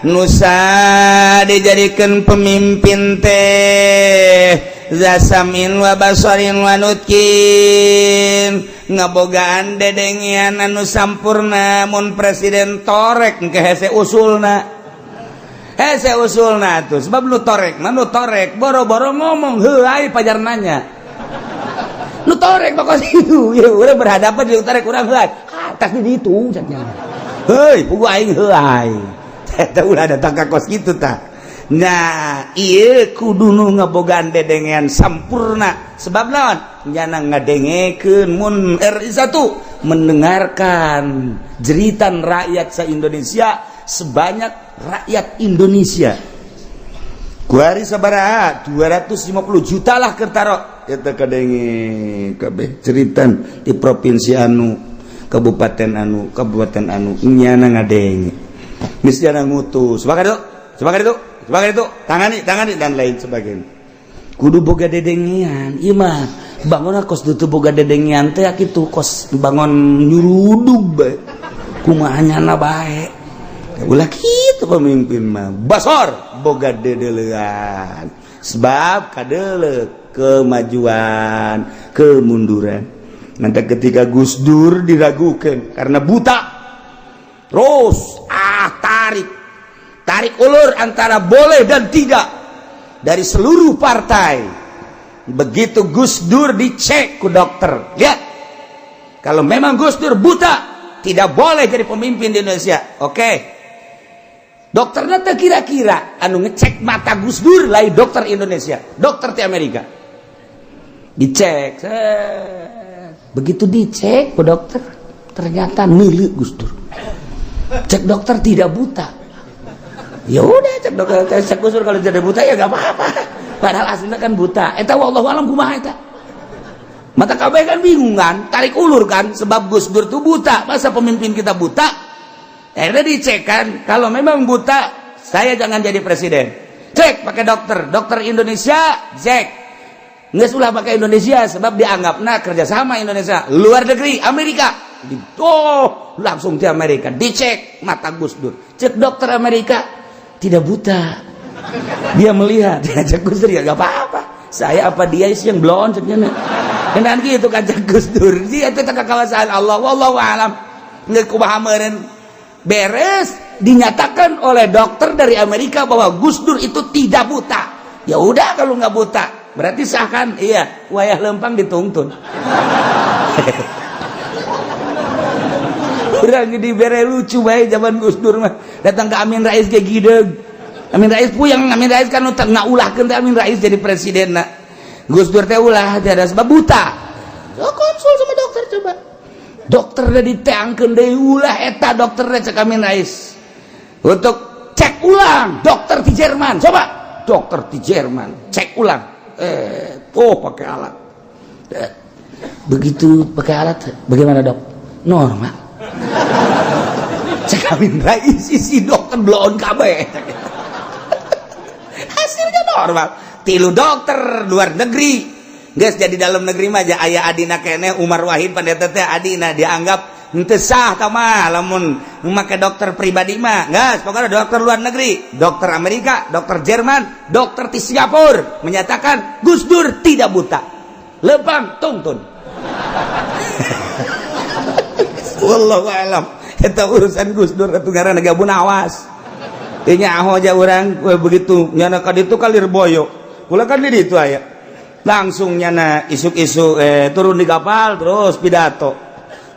Nusa dijadikan pemimpin teh za sam'in wa basorin wa nutqin, ngabogaan dedengean anu sampurna. Mun presiden torek ke hese usulna, hese usulna tuh, sebab nu torek mah, nu torek boro-boro ngomong, heuai pajar nanya. Nu torek bakal itu ya urang berhadapan jeung torek, urang heuai atas di ditu caknya, heuy, puguh aing heuai. Eta ulah datang ka kos kitu tah. Nah, ieu kudu nu ngabogaan dedengean sampurna, sebab naon? Nyana ngadengekeun mun RI 1 mendengarkan jeritan rakyat sa Indonesia, sebanyak rakyat Indonesia kuari sabaraha, 250 juta lah kertaro, eta kadenge kabeh jeritan di provinsi anu, kabupaten anu, kabupaten anu. Nyana ngadenge, misalnya ngutus sebagai itu, sebagai itu, sebagai itu, tangani, tangani, dan lain sebagainya. Kudu boga dedengean. Ieu mah bangun kos teu boga dedengean teh kitu, kos bangun nyurudug bae, kumaha nyana bae. Ulah kitu, pemimpin mah basor boga dedelean, sebab kadele kemajuan kemunduran. Nanti ketika Gus Dur diragukan karena buta, terus tarik tarik ulur antara boleh dan tidak dari seluruh partai. Begitu Gus Dur dicek ku dokter, lihat, kalau memang Gus Dur buta, tidak boleh jadi pemimpin di Indonesia. Oke, dokternya teh kira-kira anu ngecek mata Gus Dur lain dokter Indonesia, dokter di Amerika. Dicek, begitu dicek ku dokter, ternyata neuleu Gus Dur. Cek dokter tidak buta. Ya udah, cek dokter, cek Gus Dur, kalau tidak buta ya gak apa-apa, padahal aslinya kan buta. Eta wallahu alam kumaha eta mata kabeh kan bingung kan, tarik ulur kan, sebab Gus Dur tuh buta, masa pemimpin kita buta? Akhirnya dicek kan, kalau memang buta, saya jangan jadi presiden. Cek pakai dokter, dokter Indonesia, cek nggak ulah pakai Indonesia, sebab dianggap nah kerjasama Indonesia luar negeri Amerika di, oh, langsung di Amerika dicek mata Gus Dur. Cek dokter Amerika tidak buta, dia melihat. Cek Gus Dur, ya gak apa-apa, saya apa dia sih yang blon, ceknya. Kenan gitu kan cek Gus Dur, dia itu kekuasaan Allah, wallahu alam nggak kumaha meureun. Beres, dinyatakan oleh dokter dari Amerika bahwa Gus Dur itu tidak buta. Ya udah, kalau nggak buta berarti sah kan? Iya, wayah lempang dituntun. Urang dibere lucu bae zaman Gus Dur mah. Datang ke Amin Rais ke gideg. Amin Rais puyeng, Amin Rais kan ngaulahkeun teh Amin Rais jadi presiden. Nah, Gus Dur teh ulah, tiada sebab buta. Oh, konsul sama dokter coba. Dokter udah diteangkeun deui, ulah eta dokter cek Amin Rais. Untuk cek ulang dokter di Jerman, coba dokter di Jerman cek ulang. Oh, pakai alat. Begitu pakai alat, bagaimana, Dok? Normal. Cek Amin Rais, isi dokter bloon kabeh, hasilnya normal. Tilu dokter luar negeri. Guys, jadi dalam negeri mah aja aya adina kene Umar Wahid pandeta teh adina, dianggap henteu sah tah mah lamun make dokter pribadi mah. Geus, pokoknya dokter luar negeri, dokter Amerika, dokter Jerman, dokter di Singapura menyatakan Gus Dur tidak buta. Lempang tungtun. Wallahu alam, eta urusan Gus Dur atuh, ngaranna gabun awas. Teu nyaho aja urang begitu nyana ka ditu ka Lirboyo. Kula kan di ditu aya. Langsung nyana isuk-isuk turun di kapal terus pidato.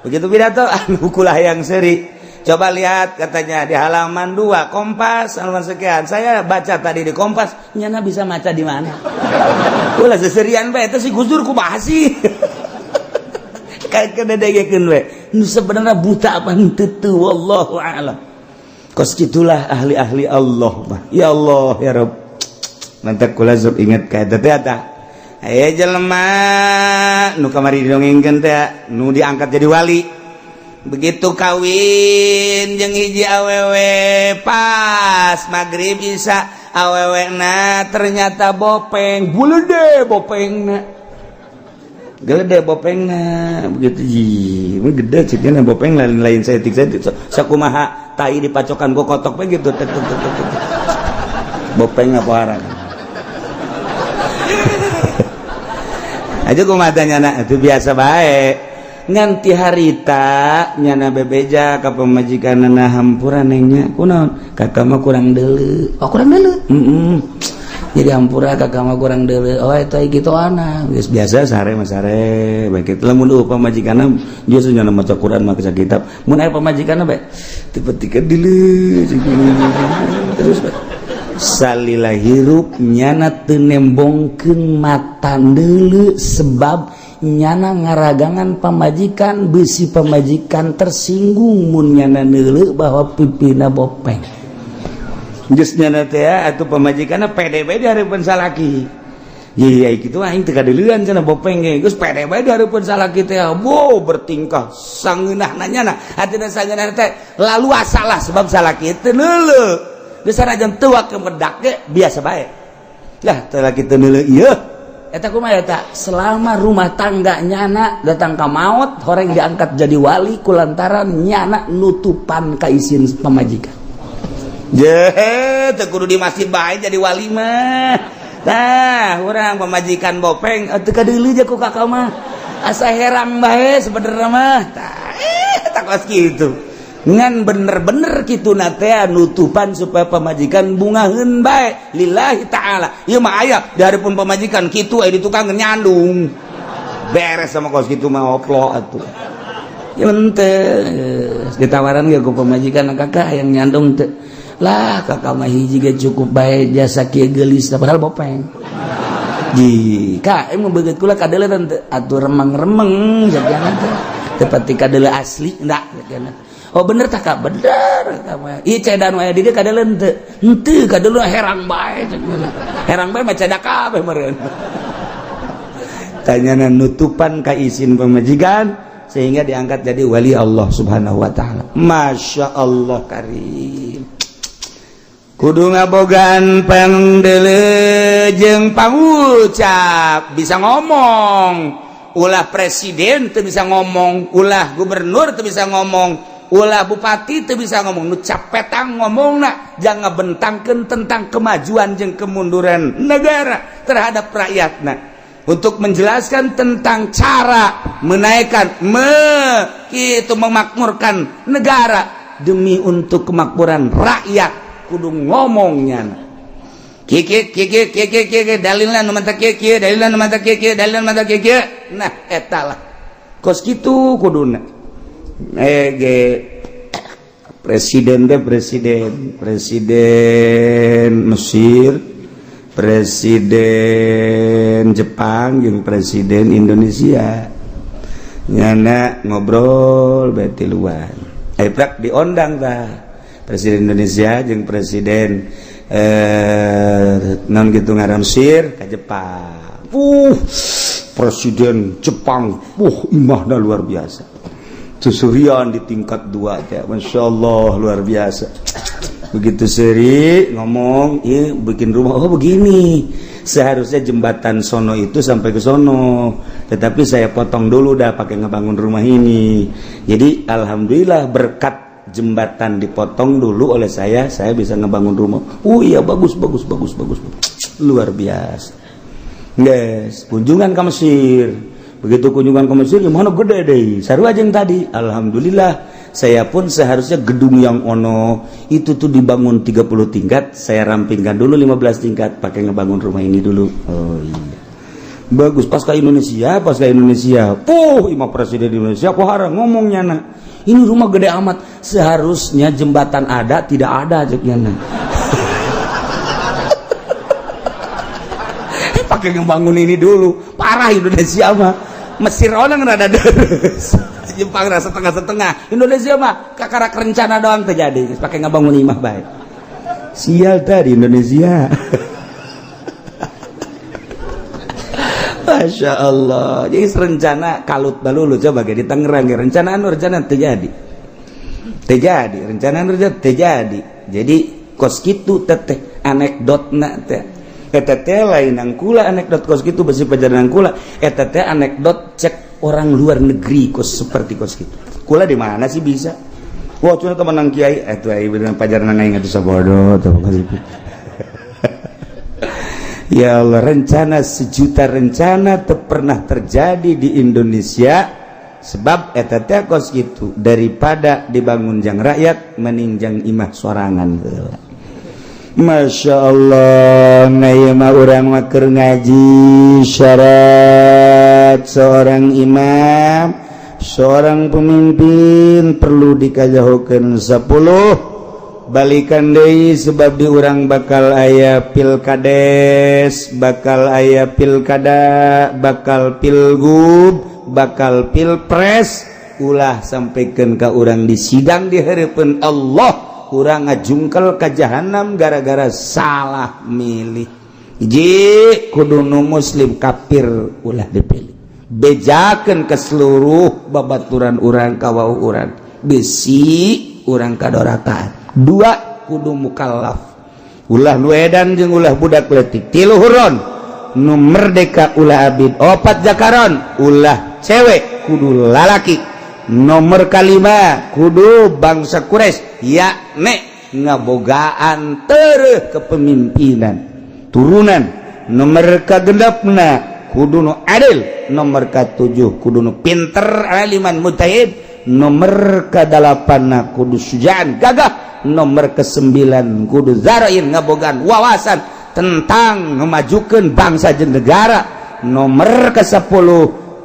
Begitu pidato, anu kula yang seri. Coba lihat katanya di halaman 2 Kompas halaman sekian. Saya baca tadi di Kompas, nyana bisa maca di mana? Ulah seserian bae eta si Gus Dur kumaha sih? Kayak kededegekeun we. Nu sebenarnya buta apa henteu teu, wallahu a'lam. Kos gitulah ahli-ahli Allah mah. Ya Allah ya Rabb. Mantap, kula sok inget ka eta teh, eta. Aya jelema nu kamari didongengkeun teh, nu diangkat jadi wali. Begitu kawin jeung hiji awewe, pas maghrib isya awewe na ternyata bopeng, bulede bopengna. Gede bopengna begitu ji, gede ceknya bopeng lain-lain saeutik saeutik sakumaha tai dipacokan ku kotok we gitu tek tek tek tek. Bopeng apa arang. Aja kumaha nyana itu biasa bae. Nganti harita nyana bebeja ka pamajikanna hampura nengnya kunaon kakak mah kurang deuleu. Oh kurang deuleu. Heeh. Jadi hampura kakak mah kurang deuleu. Oh eta kitu ana. Geus biasa sare mah sare bae kitu. Lamun eueuh pamajikanna geus nyana maca Quran maca kitab. Mun aya pamajikanna bae tipe-tipe deuleu terus bae. Salila hirup nyana teu nembongkeun mata deuleu sebab nyana ngaragangan pamajikan bisi pamajikan tersinggung mun nyana neuleu bahwa pipina bopeng. Geus nyana teh atuh pamajikanna pede bae di hareupeun salaki. Iya kitu aing teu kadeuleuan cenah bopeng ge geus pede bae di hareupeun salaki teh. Bo bertingkah sangeunahna nyana hatina sangeunahna teh laluasa lah sebab salaki teu neuleu. Geus sanajan teu wake medak ge biasa bae. Lah teu laki teu neuleu ieu. Eta kumaha eta selama rumah tangga nyana datang ka maot horeng diangkat jadi wali kulantaran nyana nutupan kaisin pamajikan. Jehe teu kudu di masjid bae jadi wali mah. Tah urang pamajikan bopeng teu kadeuleu je ku kakak mah. Asa herang bae sebenarnya mah. Tah eta kos kitu. Ngan bener-bener kitu na teh nutupan supaya pamajikan bungaheun bae lillahi ta'ala. Ieu mah aya di hareupeun pamajikan kitu aya di tukang nyandung. Beres sama kos kitu mah oplo atuh. Ya henteu ditawaran ge ku pamajikan kakak yang nyandung teu. Lah kakak mah hiji ge cukup bae jasa kieu geulis padahal bopeng. Ji, kak emang beungeut kula kadeuleu teu atuh remeng-remeng jadiana teh. Teu pati kadeuleu asli ndak jadiana. Oh bener tak kak bener kakak mah. Ieu cedan wae di dieu kadeuleu henteu. Henteu kadeuleu herang bae herang bae mah cedak kabeh meureun. Tanyana nutupan ka isin pamajikan sehingga diangkat jadi wali Allah Subhanahu wa taala. Masya Allah karim. Kudu ngabogaan pangdeuleu jeung pangucap bisa ngomong. Ulah presiden teu bisa ngomong, ulah gubernur teu bisa ngomong, ulah bupati teu bisa ngomong. Nu capetang ngomongna jangan bentangkeun tentang kemajuan jeung kemunduran negara terhadap rakyatna. Untuk menjelaskan tentang cara menaikkan kitu memakmurkan negara demi untuk kemakmuran rakyat. Kudu ngomongnya kieu kieu kieu kieu kieu dalilna nu manta kieu kieu dalilna nu manta kieu kieu dalilna nu manta kieu kieu. Nah eta lah kos kitu kuduna ge presiden teh presiden presiden Mesir, presiden Jepang jeung presiden Indonesia nyana ngobrol bae tiluan prak diondang tah Presiden Indonesia jeung presiden non gitu ngaran Mesir ka Jepang. Presiden Jepang imahna luar biasa. Susurian di tingkat 2 teh Masya Allah luar biasa. Begitu seri ngomong, iya bikin rumah oh begini. Seharusnya jembatan sono itu sampai ke sono, tetapi saya potong dulu dah pakai ngebangun rumah ini. Jadi alhamdulillah berkat jembatan dipotong dulu oleh saya bisa ngebangun rumah. Oh iya bagus bagus bagus bagus, luar biasa. Guys, kunjungan ke Mesir. Begitu kunjungan ke Mesir, gimana gede deh. Sarua jeung tadi. Alhamdulillah, saya pun seharusnya gedung yang ono itu tuh dibangun 30 tingkat, saya rampingkan dulu 15 tingkat pakai ngebangun rumah ini dulu. Oh iya. Bagus pas ke Indonesia, pas ke Indonesia. Puh, imah presiden Indonesia kok harang ngomongnya nak. Ini rumah gede amat, seharusnya jembatan ada tidak ada ceknya nah. Pakai ngebangun ini dulu, parah Indonesia mah. Mesir orang rada deres, Jepang rasa setengah-setengah, Indonesia mah kakarak rencana doang terjadi, pakai ngebangun imah baik. Sial tadi Indonesia. Masya Allah. Jadi rencana kalut balulu coba ge di Tangerang ge rencana anu rencana terjadi. Terjadi, rencana anu terjadi. Jadi kos kitu teteh anekdotna teh. Eta teh lain kula anekdot kos gitu, besi pajaran kula. Eta teh anekdot cek orang luar negeri kos seperti kos gitu. Kula di mana sih bisa? Wah, cuma teman nang kiai itu ai bener pajaran aing atuh sabodo tuh. Ya Allah, rencana sejuta rencana teu pernah terjadi di Indonesia, sebab eta teh kos gitu, daripada dibangun jang rakyat mending jang imah sorangan heula. Masya Allah, na mah urang mah keur ngaji syarat seorang imam, seorang pemimpin perlu dikajahokeun 10. Balikan deui, sebab di urang bakal aya pilkades, bakal aya pilkada, bakal pilgub, bakal pilpres. Ulah sampaikan ke urang di sidang di hadapan Allah, kurang ngajungkel ke jahanam gara-gara salah milih. Hiji, kudu nu muslim, kafir ulah dipilih. Bejakeun ke seluruh babaturan urang, kawau urang, besi urang kadorakan. Dua, kudu mukallaf, ulah nu edan jeung ulah budak leutik. Tilu, hurron, nu merdeka, ulah abid. Opat, zakaron, ulah cewek, kudu lalaki. Nomor kalima, kudu bangsa Quraisy, yakni ngabogaan tereh kepemimpinan turunan. Nomor kagenepna, kudu nu adil. Nomor katujuh, kudu nu pinter, aliman mujtahid. Nomor kadalapanna, kudu sujaan, gagah. Nomor kesembilan, kudu zarain, ngabogaan wawasan tentang memajukan bangsa jeung negara. Nomor ke-10,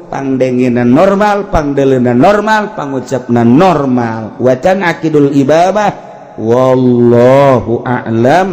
pangdengina normal, pangdelena normal, pangucapna normal. Wa tan'aqidul imamah. Wallahu a'lam.